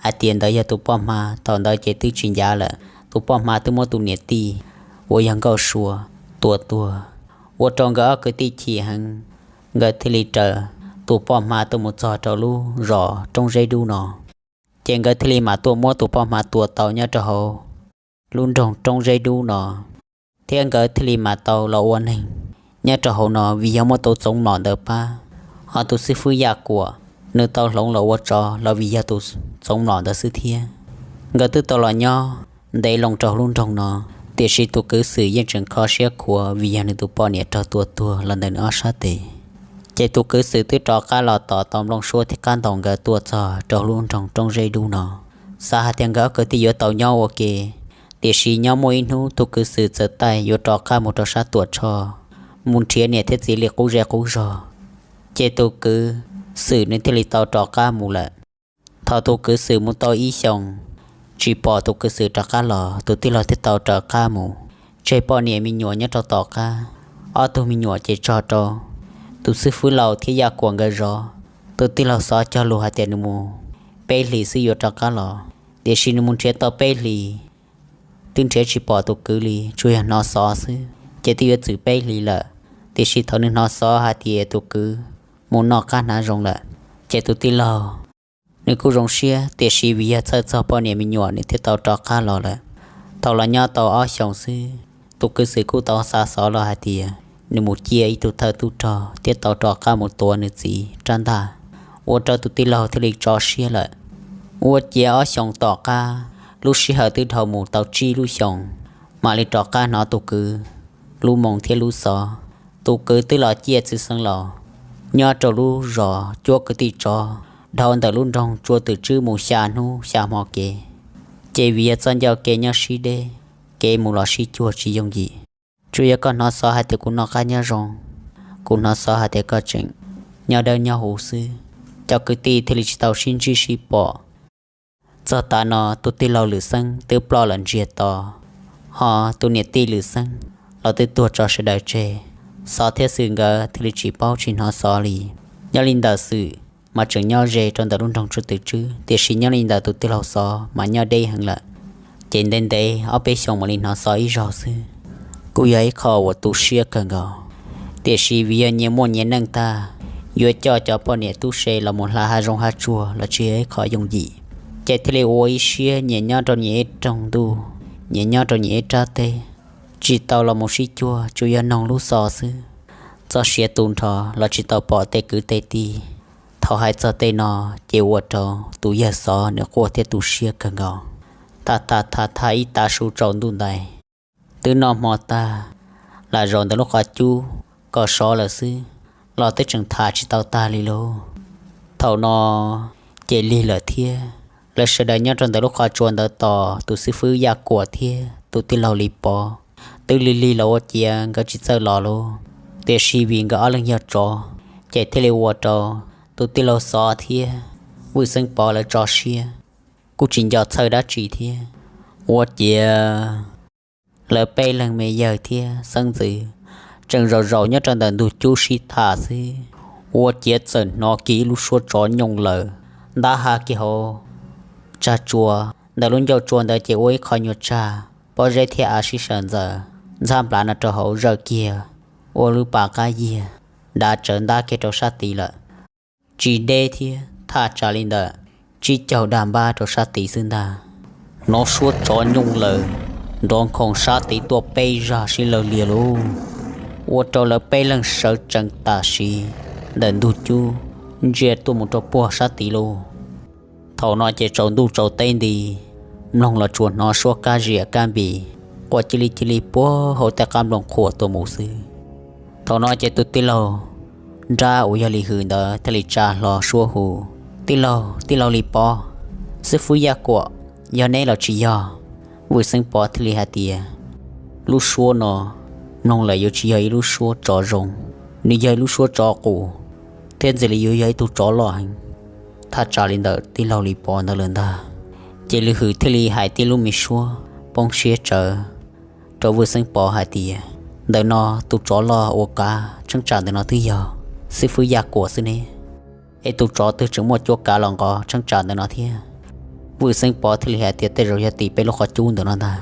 hais tias ntawd yog tus poj hma, thaum ntawd ces twb tsis ncav lawm, tus poj hma twb muab tus niam tij uas yog Nkauj Sua tua tuag, ua rau nkawd ob kwv tij chim heev. Nkawd thiaj li raws tus poj hma tuaj mus txog rau lub zos Roob Zeb Dub no. Ces nkawd thiaj li mam tuaj muab tus poj hmav tua tau nyob rau hauv lub nroog Roob Zeb Dub no, thiab nkawd thiaj li mam tau los ua neeg nyob rau hauv no vim yog muaj tus txoov mlom ntawd pab, ho tus xib fwb Yaj Kuam nws tau hloov los ua tsov los vim yog tus txoov mlom ntawd xwb thiab. Nkawd twb tau los nyob ntev loo rau lub nroog no, tiam sis tus kwv Xwm yeej tseem kho siab khuav vim yog nws tus poj niam raug tua tuag los ntawm nws ob sab tes. Ces tus kwv Xwm twb rov qab los tom tau Nplooj Suab thiab qab ntaus nkawd tuaj txog rau lub nroog Roob Zeb Dub no, xav hais tias nkawd ob kwv tij yuav tau nyob ua ke. Tiam sis nyob muaj ib hnub tus kwv Xwm txawm taij yuav rov qab mus rau sab Tuam Tshoj, mus nrhiav niam thiab txiv li qub zej qub zog. Ces tus kwv Xwm nws thiaj li tau rov qab mus lawm. Thaum tus kwv Xwm mus tau ib xyoos tsis pom tus kwv Xwm rov qab los, tus tij laug thiaj tau rov qab mus tseg poj niam me nyuam nyob rau tom qab. Ob tug me nyuam ces tso rau tus xib fwb Laus thiab Yaj Kuam nkawd zov. Tus tij laug Xov cog lus hais tias nws mus peb hlis xwb yuav rov qab los, tiam sis nws mus nrhiav tau peb hlis twb nrhiav tsis pom tus kwv li, tsuas yog hnov xov xwb, ces twb yuav txwm peb hlis lawm. Tiam sis thaum nws hnov xov hais tias tus kwv mus noj qab hnav zoo lawm, ces tus tij laug nws kuj zoo siab, tiam sis vim yog txhawj txog poj niam me nyuam nws thiaj tau rov qab los lawm. Thaum los nyob tau ob xyoos xwb, tus kwv Xwm kuj tau xa xov los hais tias nws mus ciaj ib tug thawj tub rog thiab tau rov qab mus tuav nws txiv rab ntaj, ua rau tus tij laug thiaj li tso siab lawm. Ua ciav ob xyoos tom qab, lub sij hawm twb dhau mus tau tsib lub xyoos, mam li rov qab hnov tus kwv lub moo thiab lub xov. Tus kwv twb los ciaj txiv xeev laus nyob rau lub zos cuab kwv tij tsov dhau ntawm lub nroog Tsua Twm Tswb mus xya hnub xya hmo kev, ces vim yog txoj ncauj kev nyob sib deb, kev mus los sib cuag tsis yooj yim. Tsuas yog koj hnov xov hais tias kuv noj qab nyob zoo, kuv hnov xov hais tias koj tseem nyob dawb nyob huv xwb, cov kwv tij thiaj li tsis tau sib ntsib sib pom. Txog tav no tus tij laug Lwm Xeeb twb ploj lawm ntsiag to, ho tus niam tij Lwm Xeeb los twb tuag tso sawv daws tseg. Xov thiab Xwm nkawd thiaj li tsis paub tsis hnov xov li. Nyob li ntawm Xwm mas tseem nyob ze rau ntawm lub nroog Tsua Twm Tswb, tiam sis nyob li ntawm tus tij laug Xov mas nyob deb heev lawm. Ces ntev ntev ob peb xyoos mam li hnov xov ib zaug xwb, kuj yog ib qho uas tu siab kawg nkaus. Tiam sis vim yog nyias muaj nyias neej tag, yuav coj cov poj niam tub se los mus hla hav zoov hav tsuag los tsis yog ib qho yooj yim, ces thiaj li ua ib siab nyias nyob rau nyias ib rooj ntuj, nyias nyob rau nyias ib rab teb, tsis tau los mus sib cuag, tsuas yog noog lub xov xwb. Txoj sia tu nrho los tsis tau pom tej kwv tej tij. Thaum hais txog tej no, ces ua rau tus yawg Xov nws quaj thiab tu siab kawg nkaus. Tham tham tham tham ib tav su tsaus ntuj ntais, twb noj hmo tag, lam zaum ntawm lub qhov cub kom sov lawm xwb, los twb tseem tham tsis tau tag li lauj. Thaum no ces lig lawm thiab. Lawv sawv daws nyob rau ntawm lub qhov tsua ntawd tos tus xib fwb Yaj Kuam thiab tus tij laug Lis Pov twb lig lig los ua ciav nkawd tsis txawj los lauj. Tiam sis vim nkawd ob leeg yog tsov, ces thiaj li ua rau tus tij laug Xov thiab Vwj Xeeb Pov lawv tso siab, kuj tsis nco txhawj dab tsi thiab. Ua ciav lawv peb leeg me yawg thiab xeeb ntxwv tseem zaum zaum nyob rau ntawm ntug cub sib tham xwb, ua ciav txawm hnov kiag ib lub suab tsov nyooj lawm ntab ha kiag hauv tsag tsua. Ntawm lub ncauj tsua ntawd ces ua ib qho nyuag tsag, pob zeb thiab av sib sawv ntxaws ntxhab nplav no rau hauv zawj kiag, ua lub pas qab yiag dav tsawv ntab kiag rau sab tid lawm. Tsis deb thiab, thaj tsam li ntawm tsib caug dag npab rau sab tid xwb ntag. Hnov suab tsov nyooj lawm, nrov nkhoos sab tid tuaj peb zag sib lawg liag lauj, ua rau lawv peb leeg sawv tsees tam sim ntawm ntug cub ntsia tuaj mus rau puag sab tid lauj. Thaum no ces tsaus ntuj tsaus teb nti, mloog los tsuas hnov suab kab ziam kab npis quaj cia li cia li puag hauv tej qab nplooj qhuam tuaj mus xwb. Thaum no ces tus tij laug nrab uas yog Lis Hwm ntawd thiaj li tsa hlo suab hu, Tij laug, tij laug Lis Pov, xib fwb Yaj Kuam, yog neb los tsis yog? Vwj Xeeb Pov thiaj li hais tias, Lub suab no mloog lawm yuav tsis yog ib lub suab tsov zoo, nws yog ib lub suab tsov qus, thiab ntxim li yuav yog ib tug tsov loj heev, thaj tsam li ntawm tij laug Lis Pov ntawd lawm ntag. Ces Lis Hwm thiaj li hais tib lub me suab poob siab tsawv rau Vwj Xeeb Pov hais tias, Ntawm no tus tsov loj uas kav tsheeb tsam ntawm no twb yog xib fwb Yaj Kuam xwb ne, es tus tsov twg tseem muaj cuab kav los nqos tsheeb tsam ntawm no thiab? Vwj Xeeb Pov thiaj li hais tias, Tej zaum yog tim peb lub qhov cub ntawm no ntag.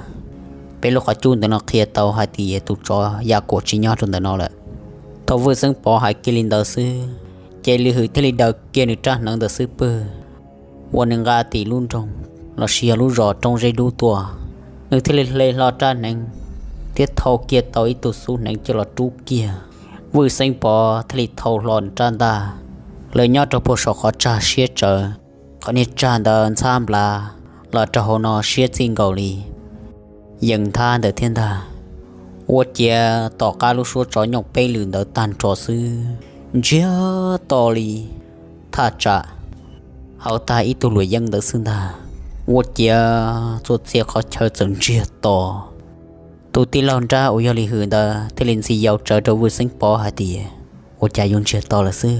Peb lub qhov cub ntawm no qhia tau hais tias tus tsov Yaj Kuam tsis nyob rau ntawm no lawm. Thaum Vwj Xeeb Pov hais kiag li ntawd xwb, ces Lis Hwm thiaj li daws kiag nws rab hneev ntawm xub pwg, uas nws nqa tim lub nroog los sis yog lub zos roob zeb dub tuaj, nws thiaj li hle hlo rab hneev thiab thau kiag tau ib tug xub hneev coj los rub kiag. Vwj Xeeb Pov thiaj li thau hlo rab ntaj, lawv nyob rau puag saum qhov tsag siab tsawv, qhov niag tsag ntawd ntxhab nplav los rau hauv no siab txij nkaus li yees nthab ntawd thiab ntag. Ua ciav tom qab lub suab tsov nyooj peb lwm ntawd tag nrho xwb, ntsiag to li thaj tsam hauv tag ib tug luam yeeb ntawd xwb ntag. Ua ciav txhua txhia qhov chaw txawm ntsiag to. Tus tij laug nrab uas yog Lis Hwm ntawd thiaj li ntxhi yau tsawv rau Vwj Xeeb Pov hais tias, ua cas yuav ntsiag to lawm xwb?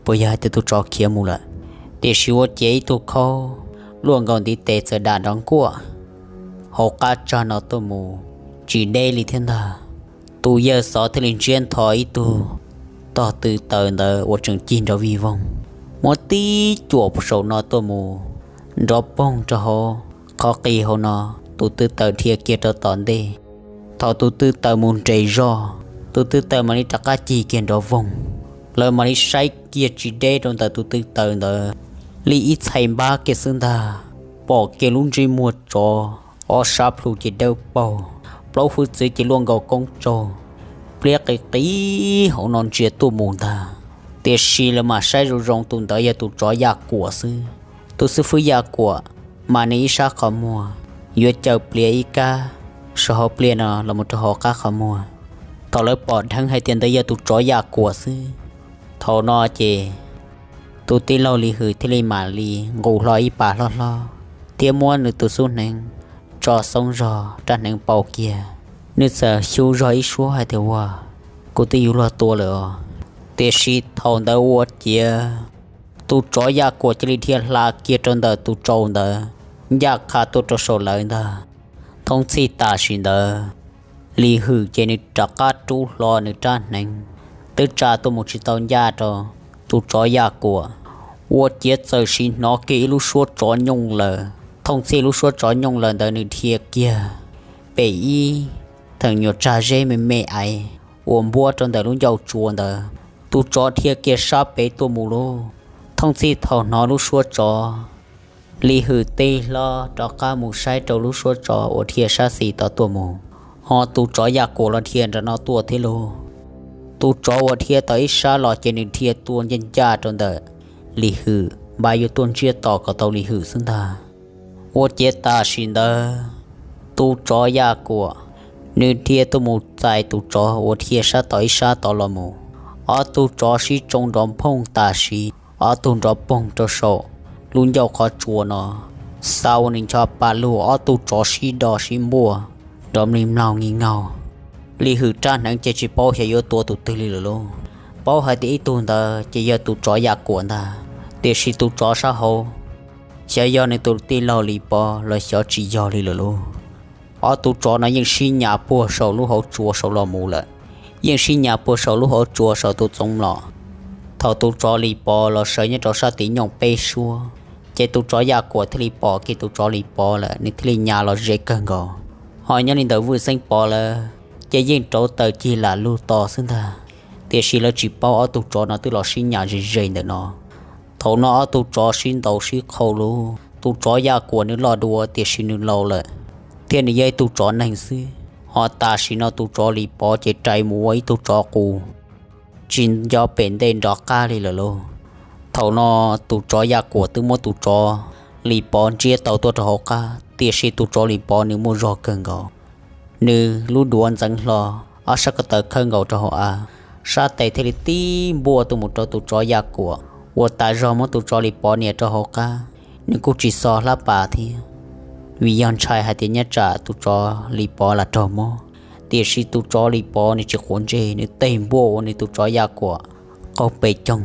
Puas yog hais tias tus tsov khiav mus lawm? Tiam sis ua ciav ib tug khaub luaj nkaus ntiv tes txawm dam nrov nkuaj hauv qab tsag no tuaj mus tsis deb li thiab ntag. Tus yawg xov thiaj li ntsiab ntho ib tug tog tw taws ntawd uas tseem cig nrov vij voog, muab tib cuam saum no tuaj mus nrov poog rau hauv qhov qis hauv no. Tus tw taws dhia kiag rau tom ntej. Thaum tus tw taws mus nres zog, tus tw taws mam li rov qab cig kiag nrov voog. Lawv mam li saib kiag tsis deb rau ntawm tus tw taws ntawd li ib txhais npab kiag xwb ntag, pom kiag lub ntsej muag tsov ob sab plhu ces dawb paug, plaub hwj txwv ces luaj nkaus koob tsaug, pliab qis qis hauv no ntsia tuaj mus ntag. Tiam sis lawv mam saib zoo zoo tus ntawd yog tus tsov yaj kuam xwb. Tus xib fwb yaj kuam mas nws ib sab qhov muag yuav caws pliav ib kab saum hauv pliaj no los mus rau hauv qab qhov muag. Thaum lawv pom dheev hais tias ntawd yog tus tsov yaj kuam xwb, thaum no ces tus tij laug Lis Hwm thiaj li mam li nqus hlo ib pas hlob hlob thiab muab nws tus xub hneev tso xoob zog rab hneev pau kiag. Nws txawm xyu zog ib suab hais tias, ua, kuv twb yuav luag tua lawm os. Tiam sis thaum ntawd ua ciav tus tsov yaj kuam cia li dhia hla kiag rau ntawm tus tsov ntawd ncaj qha tuaj rau saum lawv ntag. Thooj txhij tam sim ntawd, Lis Hwm ces nws rov qab rub hlo nws rab hneev twb tsa tuaj mus tsis tau ncaj rau tus tsov yaj kuam. Ua ciav txawm sim hnov kiag ib lub suab tsov nyooj lawm. Thooj txhij lub suab tsov nyooj lawm ntawd nws dhia kiag pem ib theem nyuam tsag zeb me me aiv uas npuab rau ntawm lub ncauj tsua ntawd. Tus tsov dhia kiag sab pem tuaj mus lauj. Thooj txhij thaum hnov lub suab tsov, Lis Hwm tig hlo rov qab mus saib rau lub suab tsov uas dhia sab xis tod tuaj mus, ho tus tsov yaj kuam los dhia nram no tuaj thiab lauj. Tus tsov uas dhia tau ib sab los ces nws dhia tuaj ncaj ncaj rau ntawm Lis Hwm, npaj yuav tuaj ntsiab to kom tau Lis Hwm xwb ntag. Ua ciav tam sim ntawd tus tsov yaj kuam, nws dhia tuaj mus txais tus tsov uas dhia sab tom ib sab tod los mus. Ob tug tsov sib tsoo nrov nphooj tam sim, ob tug nrov poog rau saum lub ncauj qhov tsua no. Xav ua nws ncho pa lug, ob tug tsov sib do sib npuaj nrov mlig mlaug ngi ngaug. Lis Hwm rab hneev ces tsis paub xyov yuav tua tus twg li lawm lauj. Paub hais tias ib tug ntawd ces yog tus tsov yaj kuam ntag, tiam sis tus tsov sab hauv xyov yog nws tus tij laug Lis Pov los xyov tsis yog li lawm lauj. Ob tug tsov no yeej sib nyas puag saum lub hauv tsua saud los mus lawm, yeej sib nyas puag saum lub hauv tsua saum tus txoov mlom. Thaum tus tsov Lis Pov los sawv nyob rau sab tim nyooj peb suab, ces tus tsov yaj kuam thiaj li pom kiag tus tsov Lis Pov lawm, nws thiaj li nyas los ze kawg nkaus. Ho nyob li ntawm Vwj Xeeb Pov lawv ces yeej rauv taws cig lam lug to xwb ntag, tiam sis lawv tsis paub ob tug tsov no twb los sib nyas ze ze ntawm no. Thaum no ob tug tsov sib ntaus sib qhau lug, tus tsov yaj kuam nws loj dua tiam sis nws laus lawm, thiab nws yog ib tug tsov neeg xwb. Ho tam sim no tus tsov Lis Pov ces rais mus ua ib tug tsov qus tsis nco pem ntej nrov qab li lawm lauj. Thaum no tus tsov yaj kuam twb muab tus tsov Lis Pov ntsiab tau tuaj rau hauv qab, tiam sis tus tsov Lis Pov nws muaj zog kawg nkaus. Nws lub duav ntxeev hlo, ob sab ko taw khawb nkaus rau hauv av, sab tes thiaj li tib npuaj tuaj mus rau tus tsov yaj kuam, uas tas zog muab tus tsov Lis Pov nias rau hauv qab. Nws kuj tsis xo hlab pas thiab, vim yog ntshai hais tias nyob tsam tus tsov Lis Pov lam raug mob. Tiam sis tus tsov Lis Pov nws tsis quav ntsej, nws tig npuaj ua nws tus tsov yaj kuam qaug pes coog.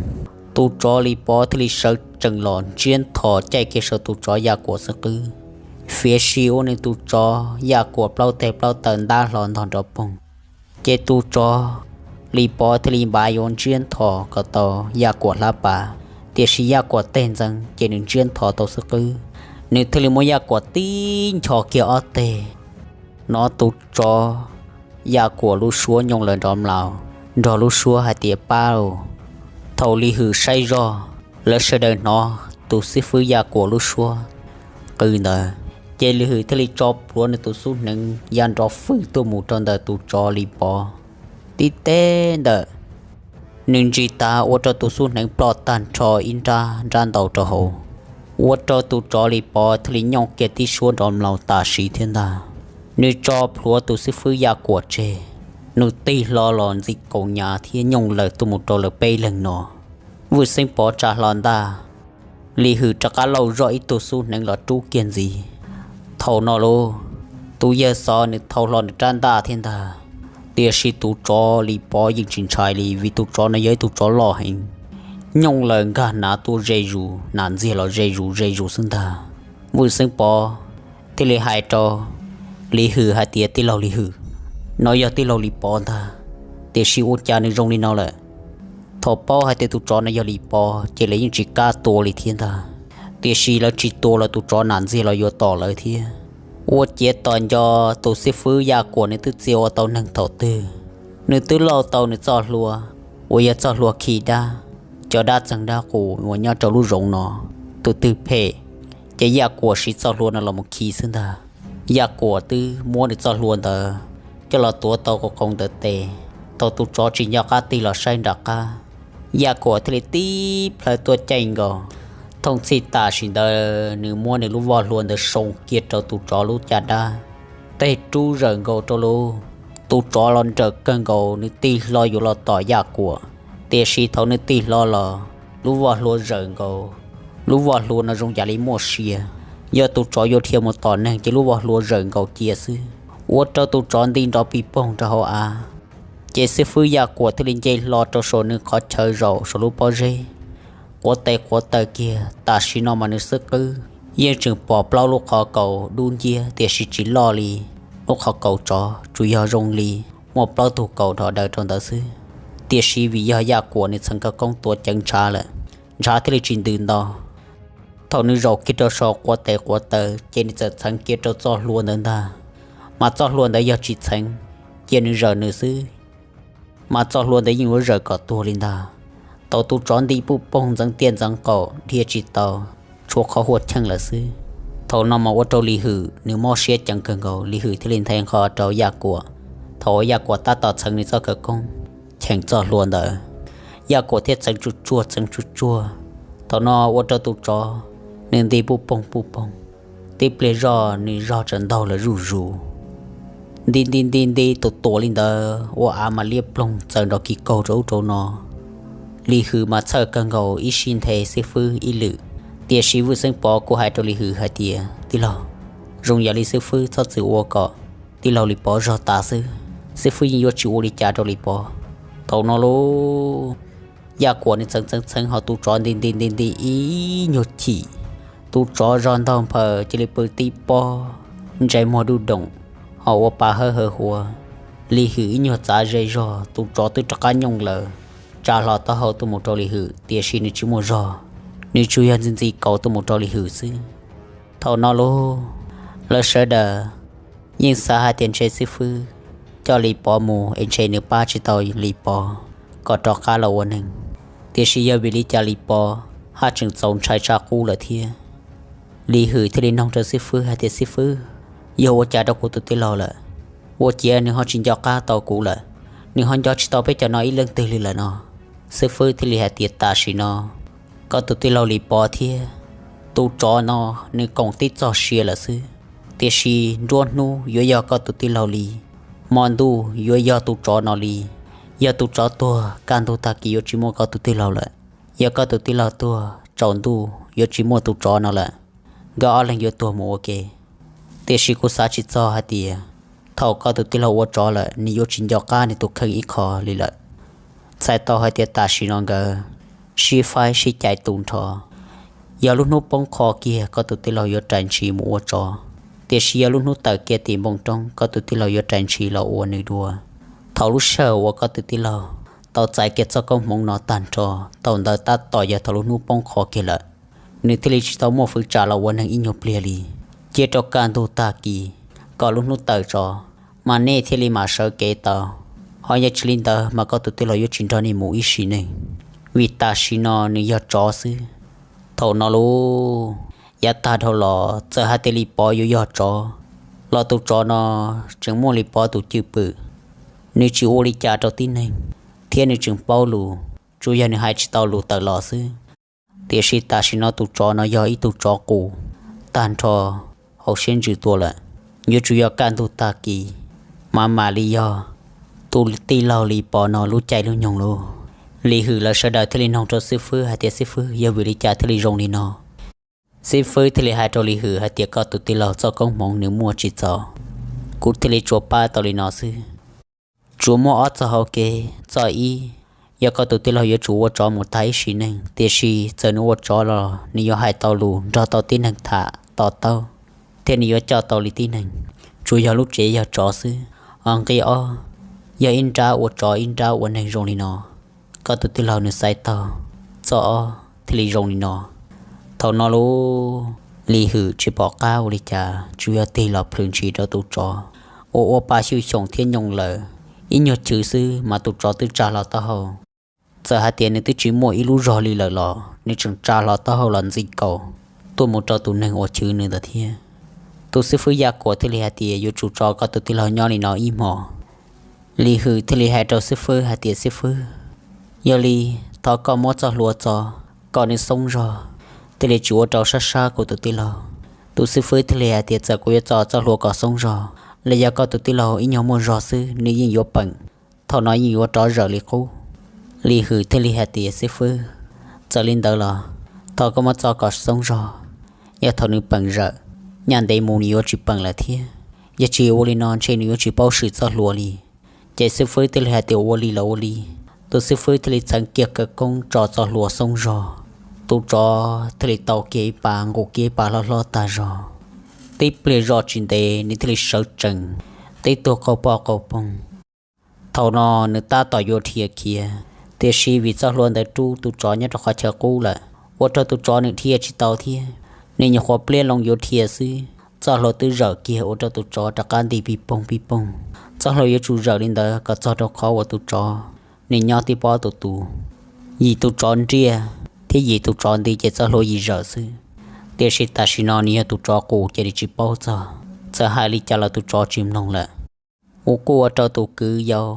Tus tsov Lis Pov thiaj li sawv tsees los ntsiab nthos caij kiag saum tus tsov yaj kuam xub qwb, fiav si ua nws tus tsov yaj kuam plaub teg plaub taw ntab hlo ntog nrov poog. Ces tus tsov Lis Pov thiaj li npav yuav ntsiab nthos kom tau yaj kuam hlab pas, tiam sis yaj kuam teg ntxeev ces nws ntsiab nthos tau xub qwb. Nws thiaj li muab yaj kuam tib nchos kiag ob teg, hnov tus tsov yaj kuam lub suab nyooj lawm nrov mlaus, nrog lub suab hais tias pab lauj. Thaum Lis Hwm saib zog, lawv sawv daws hnov tus xib fwb Yaj Kuam lub suab qw ntawd, ces Lis Hwm thiaj li tso plhuav nws tus xub hneev ya nrov fwj tuaj mus rau ntawm tus tsov Lis Pov. Tib teb ntawm nws ntsis tav ua rau tus xub hneev ploj tag nrho ib nrab nrab ntau rau hauv, ua rau tus tsov Lis Pov thiaj li nyooj kiag tib suab nrov mlaus tam sim thiab ntag. Nws tso plhuav tus xib fwb Yaj Kuam tseg, nws tig hlo los ntxim kaus hniav thiab nyooj lawm tuaj mus rau lawv peb leeg no. Vwj Xeeb Pov tsa hlo ntaj, Lis Hwm rov qab lauj zoj ib tug xub hneev los rub kiag ntxiv. Thaum no lauj, tus yawg xov nws thau hlo nws rab ntaj thiab ntag, tiam sis tus tsov Lis Pov yeej tsis ntshai li, vim tus tsov no yog ib tug tsov loj heev, nyooj lawm nkag hnav tuaj ze zus, hnav ntxiag los ze zus ze zus xwb ntag. Vwj Xeeb Pov thiaj li hais rau Lis Hwm hais tias, Tij laug Lis Hwm, no yog tij laug Lis Pov ntag, tiam sis ua cas nws zoo li no lawm? Thaum paub hais tias tus tsov no yog Lis Pov ces lawv yeej tsis kam tua li thiab ntag, tiam sis lawv tsis tua los tus tsov hnav ntxiag los yuav tom lawv thiab. Ua ciav tos nco tus xib fwb Yaj Kuam nws twb txia ua tau neeg thaum twg, nws twb lauj tau nws txoj hlua uas yog txoj hlua khi dab, cov dab txeeg dab qus uas nyob rau lub zoov no, tus twg phem ces Yaj Kuam siv txoj hlua no los mus khi xwb ntag. Yaj Kuam twb muab nws txoj hlua ntawd coj los tuav tau qo qoo ntawd tes, thaum tus tsov tsis nco qab tig los saib nram qab, Yaj Kuam thiaj li tib plhaw tuaj caij nkaus, thooj txhij tam sim ntawd nws muab nws lub voj hlua ntawd soo kiag rau tus tsov lub caj dab, tej rub zawm nkaus rau lub, tus tsov los nrawm kawg nkaus nws tig hlo yuav los tom Yaj Kuam, tiam sis thaum nws tig hlo los lub voj hlua zawm nkaus, lub voj hlua no zoo yam li muaj sia, yog tus tsov yuav dhia mus tom neeg ces lub voj hlua zawm nkaus cia xwb, ua rau tus tsov nti nrov pis poog rau hauv av. Ces xib fwb Yaj Kuam thiaj li nce hlo rau saum nws qhov chaw zaum saum lub pob zeb, quav tes quav taw kiag, tam sim no mas nws xwb qwb yeej tseem pom plaub lub qhov kaus dub nciab tiam sis tsis loj li lub qhov kaus tsov, tsuas yog zoo li muaj plaub tug kaus dhos daws rau ntawd xwb. Tiam sis vim yog Yaj Kuam nws txheev khawv koob tuav ceev ntshav lawm, ntshav thiaj li tsis ntws nto. Thaum nws zaum kiag rau saum quav tes quav taw ces nws txawm txheev kiag rau txoj hlua ntawd ntag, mas txoj hlua ntawd yog tsis txheev, cia nws zawm nws xwb mas txoj hlua ntawd yeej yuav zawm kom tuag li ntag. Thaum tus tsov nti puj poog ntxeev tiaj ntxeev qaum dhia tsis tau, tshuav qhov huaj cheej lawm xwb. Thaum no mas ua rau Lis Hwm nws mob siab ceev kawg nkaus, Lis Hwm thiaj li nthe nqho rau Yaj Kuam. Thaum uas Yaj Kuam tab tom txheev nws txoj khawv koob cheem txoj hlua ntawd, Yaj Kuam thiaj txheev tsuj tsuag txheev tsuj tsuag. Thaum no ua rau tus tsov nws nti puj poog puj poog, tib pliag zoj nws zog tsaws ntaug lawm zuj zus. Nti nti nti nti tus tuam li ntawd ua av mas liab ploog txaws nrov kis kaug rau ub rau no. Lis Hwm mas txhawj kawg nkaus ib sij nthe xib fwb ib lwm, tiam sis Vwj Xeeb Pov kuj hais rau Lis Hwm hais tias, Tij laug, zoo yam li xib fwb txhob txwm ua kom tij laug Lis Pov zog tas xwb, xib fwb yeej yuav tsis ua li cas rau Lis Pov. Thaum no lauj, Yaj Kuam nws txheev txheev txheev ho tus tsov nti nti nti nti ib nyuag chim, tus tsov zog ntaug nphaws cia li pw tib pob, ntsej muag duj doom, ho ua pa hawb hawv huav. Lis Hwm ib nyuag txav ze zog, tus tsov twb rov qab nyooj lawm, tsa hlo taub hau tuaj mus rau Lis Hwm tiam sis nws tsis muaj zog, nws tsuas yog ntxi ntxi kaus tuaj mus rau Lis Hwm xwb. Thaum no lauj, lawv sawv daws yeej xav hais tias ntshe xib fwb coj Lis Pov mus es ntshe nws pab tsis tau Lis Pov kom rov qab los ua neeg. Tiam sis yog vim li cas Lis Pov haj tseem txaus ntshai tshaj qub lawm thiab. Lis Hwm thiaj li noog rau xib fwb hais tias, Xib fwb, yog ua cas rau kuv tus tij laug lawm? Ua ciav nws ho tsis nco qab tau kuv lawm, nws ho nco tsis tau peb cov no ib leej twg li lawm no? Xib fwb thiaj li hais tias, Tam sim no koj tus tij laug Lis Pov thiab tus tsov no nws koom tib txoj sia lawm xwb, tiam sis nruab hnub yuav yog koj tus tij laug li, hmo ntuj yuav yog tus tsov no li. Yog tus tsov tuag, kaj ntug tag kis yuav tsis muaj koj tus tij laug lawm. Yog koj tus tij laug tuag, tsaus ntuj yuav tsis muaj tus tsov no lawm. Nkawd ob leeg yuav tuag mus ua ke. Tiam sis kuv xav tsis txog hais tias thaum koj tus tij laug ua tsov lawm, nws yuav tsis nco qab nws tus kheej ib qho li lawm. Txhais tau hais tias tam sim no nkawd sib faib sib cais tu nrho. Yog lub hnub poob qho kiag, koj tus tij laug yuav rais ntshis mus ua tsov, tiam sis yog lub hnub tawm kiag tim npoo roob, koj tus tij laug yuav rais ntshis los ua nws dua. Thaum lub sij hawm uas koj tus tij laug tau txais kiag txoj koob hmoov no tag nrho, thaum ntawd tab tom yog thaum lub hnub poob qho kiag lawm, nws thiaj li tsis tau muaj fwv tsam los ua neeg ib nyuag pliag li. Cia rau kaj ntug tag kis, kom lub hnub tawm tso, mas nej thiaj li mam sawv kev tau. Ho yog tsis li ntawd mas koj tus tij laug yuav tsis nrog nej mus ib sim neej, vim tam sim no nws yog tsov xwb. Thaum no lub yav tag dhau los txawm hais tias Lis Pov yuav yog tsov los tus tsov no tseem muaj Lis Pov tus cwj pwm, nws tsis ua li cas rau tib neeg, thiab nws tseem paub lus, tsuas yog nws hais tsis tau lus tawm los xwb. Tiam sis tam sim no tus tsov no yog ib tug tsov qus tag nrho hauv siab ntsws tuaj lawm. Yuav tsum yog kaj ntug tag kis mas mam li yog tus tij laug Lis Pov no lub caij lub nyoog lauj. Lis Hwm lawv sawv daws thiaj li noog rau xib fwb hais tias, Xib fwb, yog vim li cas thiaj li zoo li no? Xib fwb thiaj li hais rau Lis Hwm hais tias, Koj tus tij laug txoj koob hmoov nws muaj tsis txaus, kuv thiaj li tsuas pab tau li no xwb. Tsuas muaj ob txoj hau kev, txoj ib, yog koj tus tij laug yuav tsum ua tsov mus tag ib sim neej, tiam sis txawm nws ua tsov los nws yuav hais tau lus, nrog tau tib neeg tham to taub, thiab nws yuav coj tau li tib neeg, tsuas yog lub tsev yog tsov xwb. Nqi ob, yog ib nrab ua tsov ib nrab ua neeg zoo li no, koj tus tij laug nws xaiv taug txoj ob thiaj li zoo li no. Thaum no lub Lis Hwm tsis pom qab ua li cas, tsuas yog tig los plhws ntshis rau tus tsov uas ua pa xyuj xyoos thiab nyooj lawm ib nyuag chwv xwb mas tus tsov twb tsa hlo taub hau. Txawm hais tias nws twb tsis muaj ib lub zog li lawm los nws tseem tsa hlo taub hau los ntxi kaus tuaj mus rau tus neeg uas chwv nws ntawd thiab. Tus xib fwb Yaj Kuam thiaj li hais tias, Yuav tsum tso koj tus tij laug nyob li no ib hmos. Lis Hwm thiaj li hais rau xib fwb hais tias, Xib fwb, yog li thov koj muab txoj hlua txo kom nws xoob zog, thiaj li tsis ua rau sab sab kuv tus tij laug. Tus xib fwb thiaj li hais tias, Txawm kuv yuav txo txoj hlua kom xoob zog los yog koj tus tij laug ib nyuag muaj zog xwb nws yeej yuav peem, thaum no yeej yuav rov zawm li qub. Lis Hwm thiaj li hais tias, Xib fwb, txawm li ntawd los thov koj muab txo kom xoob zog, yog thaum nws peem zawm, nyaj ntev mus nws yuav tsis peem lawm thiab. Yog tsis ua li no ntshe nws yuav tsis paub swm txoj hlua li. Ces xib fwb thiaj li hais tias, Ua li los ua li. Tus xib fwb thiaj li txheev kiag khawv koob tso txoj hlua xoob zog. Tus tsov thiaj li tau kiag ib pas nqus kiag ib pas hlob hlob tag zog. Tib pliag zoj tsis ntev nws thiaj li sawv tsees, tib tug qaug poj qaug poog. Thaum no nws tab tom yuav dhia khiav, tiam sis vim txoj hlua ntawd rub tus tsov nyob rau qhov chaw qub lawm, ua rau tus tsov nws dhia tsis tau thiab. Nws nyuam qhuav pliab loo yuav dhia xwb, txoj hlua twb zawm kiag ua rau tus tsov rov qab nti pij poog pij poog. Txoj hlua yuav tsum zawm li ntawd kom txog rau qhov uas tus tsov nws nyob tib pob tus tus, yim tus tsov nriaj thiab yim tus tsov nti ces txoj hlua yim zawm xwb. Tiam sis tam sim no nws yog tus tsov qus ces nws tsis paub txog, txawm hais li cas los tus tsov tsis mloog lawm. Ua kuj ua rau tus kwv yau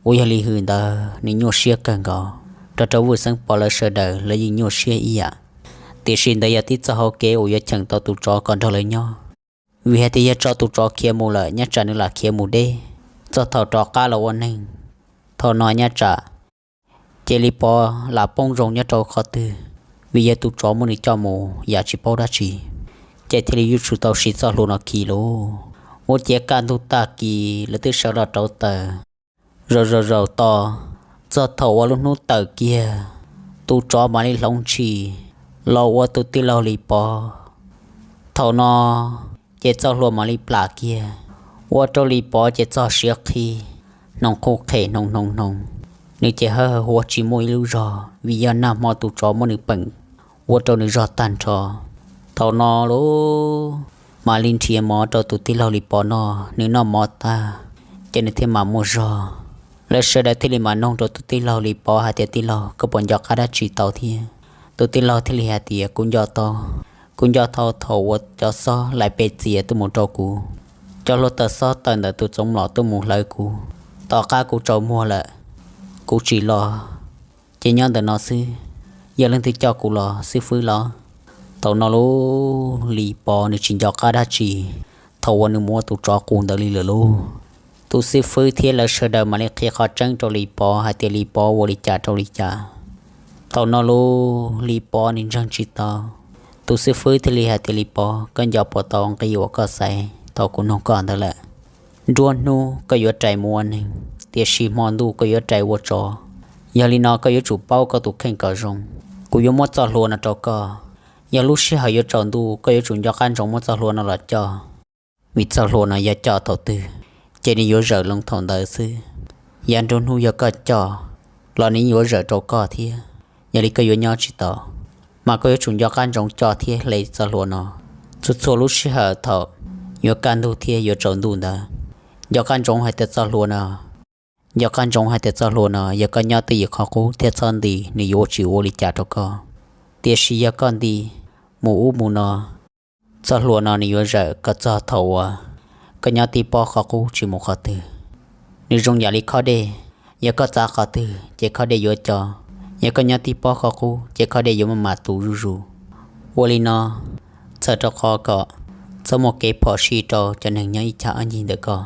uas yog Lis Hwm ntawd nws nyuaj siab kawg nkaus, nrog rau Vwj Xeeb Pov lawv sawv daws lawv yeej nyuaj siab ib yam. Tiam sis ntawd yog tib txoj hau kev uas yuav cheem tau tus tsov kom nrog lawv nyob. Vim hais tias yog tso tus tsov khiav mus lawm nyaj tsam nws lam khiav mus deb, txog thaum rov qab los ua neeg, thaum no nyaj tsam ces Lis Pov lam poob zoo nyob rau qhov twg, vim yog tus tsov muab nws coj mus yam tsis paub dab tsi. Ces thiaj li yuav tsum tau siv txoj hlua no khi lauj. Ua ciav kaj ntug tag kis lawv twb sawv los rauv taws, zaum zaum zaum to, txog thaum uas lub hnub tawm kiag, tus tsov mam li hloov ntshis los ua tus tij laug Lis Pov. Thaum no ces txoj hlua mam li plam kiag, ua rau Lis Pov ces txog siav qhi, hnoos qhuj qhem hnoos hnoos hnoos. Nws ces hawb hawv huav tsis muaj ib lub zog vim yog nag hmo tus tsov muab nws peem ua rau nws zog tag nrho. Thaum no lub mam li nrhiav mov rau tus tij laug Lis Pov noj, nws noj mov tag ces nws thiaj mam muaj zog. Lawv sawv daws thiaj li mam noog rau tus tij laug Lis Pov hais tias, Tij laug, koj puas nco qab dab tsi tau thiab? Tus tij laug thiaj li hais tias, Kuv nco tau, kuv nco tau thaum uas cov xob laim pes txias tuaj mus rau kuv, cov hluav taws xob tawm ntawm tus txoov mlom tuaj mus hlawv kuv. Tom qab kuv tsaus muag lawm, kuv tsim los ces nyob ntawm no xwb, yog leej twg coj kuv los xib fwb los? Thaum no lub Lis Pov nws tsis nco qab dab tsi thaum uas nws mus ua tus tsov qus ntawd li lawm lauj. Tus xib fwb thiab lawv sawv daws mam li qhia qhov tseeb rau Lis Pov hais tias Lis Pov ua li cas rau li cas. Thaum no lub Lis Pov nws ntseeg tsis tau. Tus xib fwb thiaj li hais tias, Lis Pov, koj nco puas tau nqi uas koj xaiv thaum kuv noog koj ntawd lawm? Nruab hnub koj yuav rais mus ua neeg, tiam sis hmo ntuj koj yuav rais ua tsov. Yog li no koj yuav tsum paub koj tus kheej kom zoo. Kuv yuav muab txoj hlua no rau koj. Yog lub sij hawm yuav tsaus ntuj koj yuav tsum nco qab ntsoov muab txoj hlua no los coj, vim txoj hlua no yog coj thaum twg ces nws yuav zawm loo thaum ntawd xwb. Yav nruab hnub yog koj coj los nws yuav zawm rau koj thiab. Yog li koj yuav nyob tsis tau, mas koj yuav tsum nco qab ntsoov coj thiab hle txoj hlua no txhua txhua lub sij hawm thaum yuav kaj ntug thiab yuav tsaus ntuj ntawd. Nco qab ntsoov hais tias txoj hlua no, nco qab ntsoov hais tias txoj hlua no yog koj nyob twj ywm qhov qub thiab txhob nti, nws yuav ua tsis ua li cas rau koj. Tiam sis yog koj nti mus ub mus no, txoj hlua no nws yuav zawm koj txog thaum uas koj nyob tib pob qhov qub tsis mus qhov twg. Nws zoo yam li khob dej, yog koj txav qhov twg ces khob dej yuav co, yog koj nyob tib pob qhov qub ces khob dej yuav maj mam tu zuj zus. Ua li no, txhawm rau qhov kom txhob muaj kev phom sij rau cov neeg nyob ib chav ob ncig ntawm koj.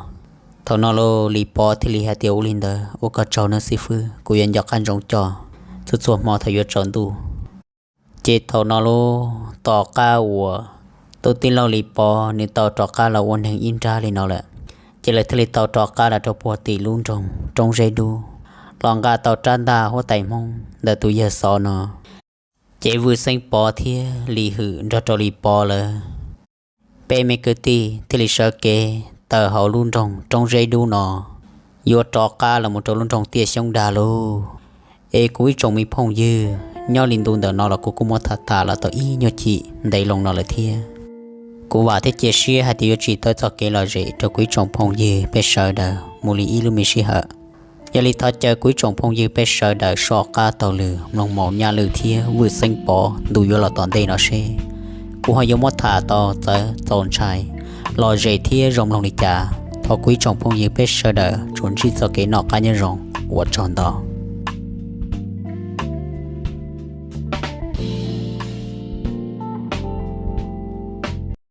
Thaum no lauj, Lis Pov thiaj li hais tias, Ua li ntawd ua koj tsaug nawb xib fwb, kuv yuav nco qab ntsoov coj txhua txhua hmo thaum yuav tsaus ntuj. Ces thaum no lauj, tom qab uas tub tij laug Lis Pov nws tau rov qab los ua neeg ib nrab li no lawm, ces lawv thiaj li tau rov qab los rau puag tim lub nroog Roob Zeb Dub, los nqa tau rab ntaj huab tais Hmoob ntawm tus yawg Xov no. Ces Vwj Xeeb Pov thiab Lis Hwm nrog rau Lis Pov lawv peb me kwv tij thiaj li sawv kev tawm hauv lub nroog Roob Zeb Dub no, yuav rov qab los mus rau lub nroog Tiaj Xyoob Dag lauj. Es kuv ib tsoom me phooj ywg, nyob li ntu ntawm no los kuv kuj muab tham tham los tau ib nyuag chim ntev loo no lawm thiab. Kuv vam thiab cia siab hais tias yuav tsim tau txoj kev lom zem rau kuv ib tsoom phooj ywg peb sawv daws mus li ib lub me sij hawm. Yog li thov caw kuv ib tsoom phooj ywg peb sawv daws soj qab taug lw mloog Maum Nyaj Lwm thiab Vwj Xeeb Pov ntu yuav los tom ntej no seb kuv ho yuav muab tham tau txawv txaus ntshai lom zem thiab zoo mloog li cas. Thov kuv ib tsoom phooj ywg peb sawv daws tsuas ntsib txoj kev noj qab nyob zoo, ua tsaug ntau.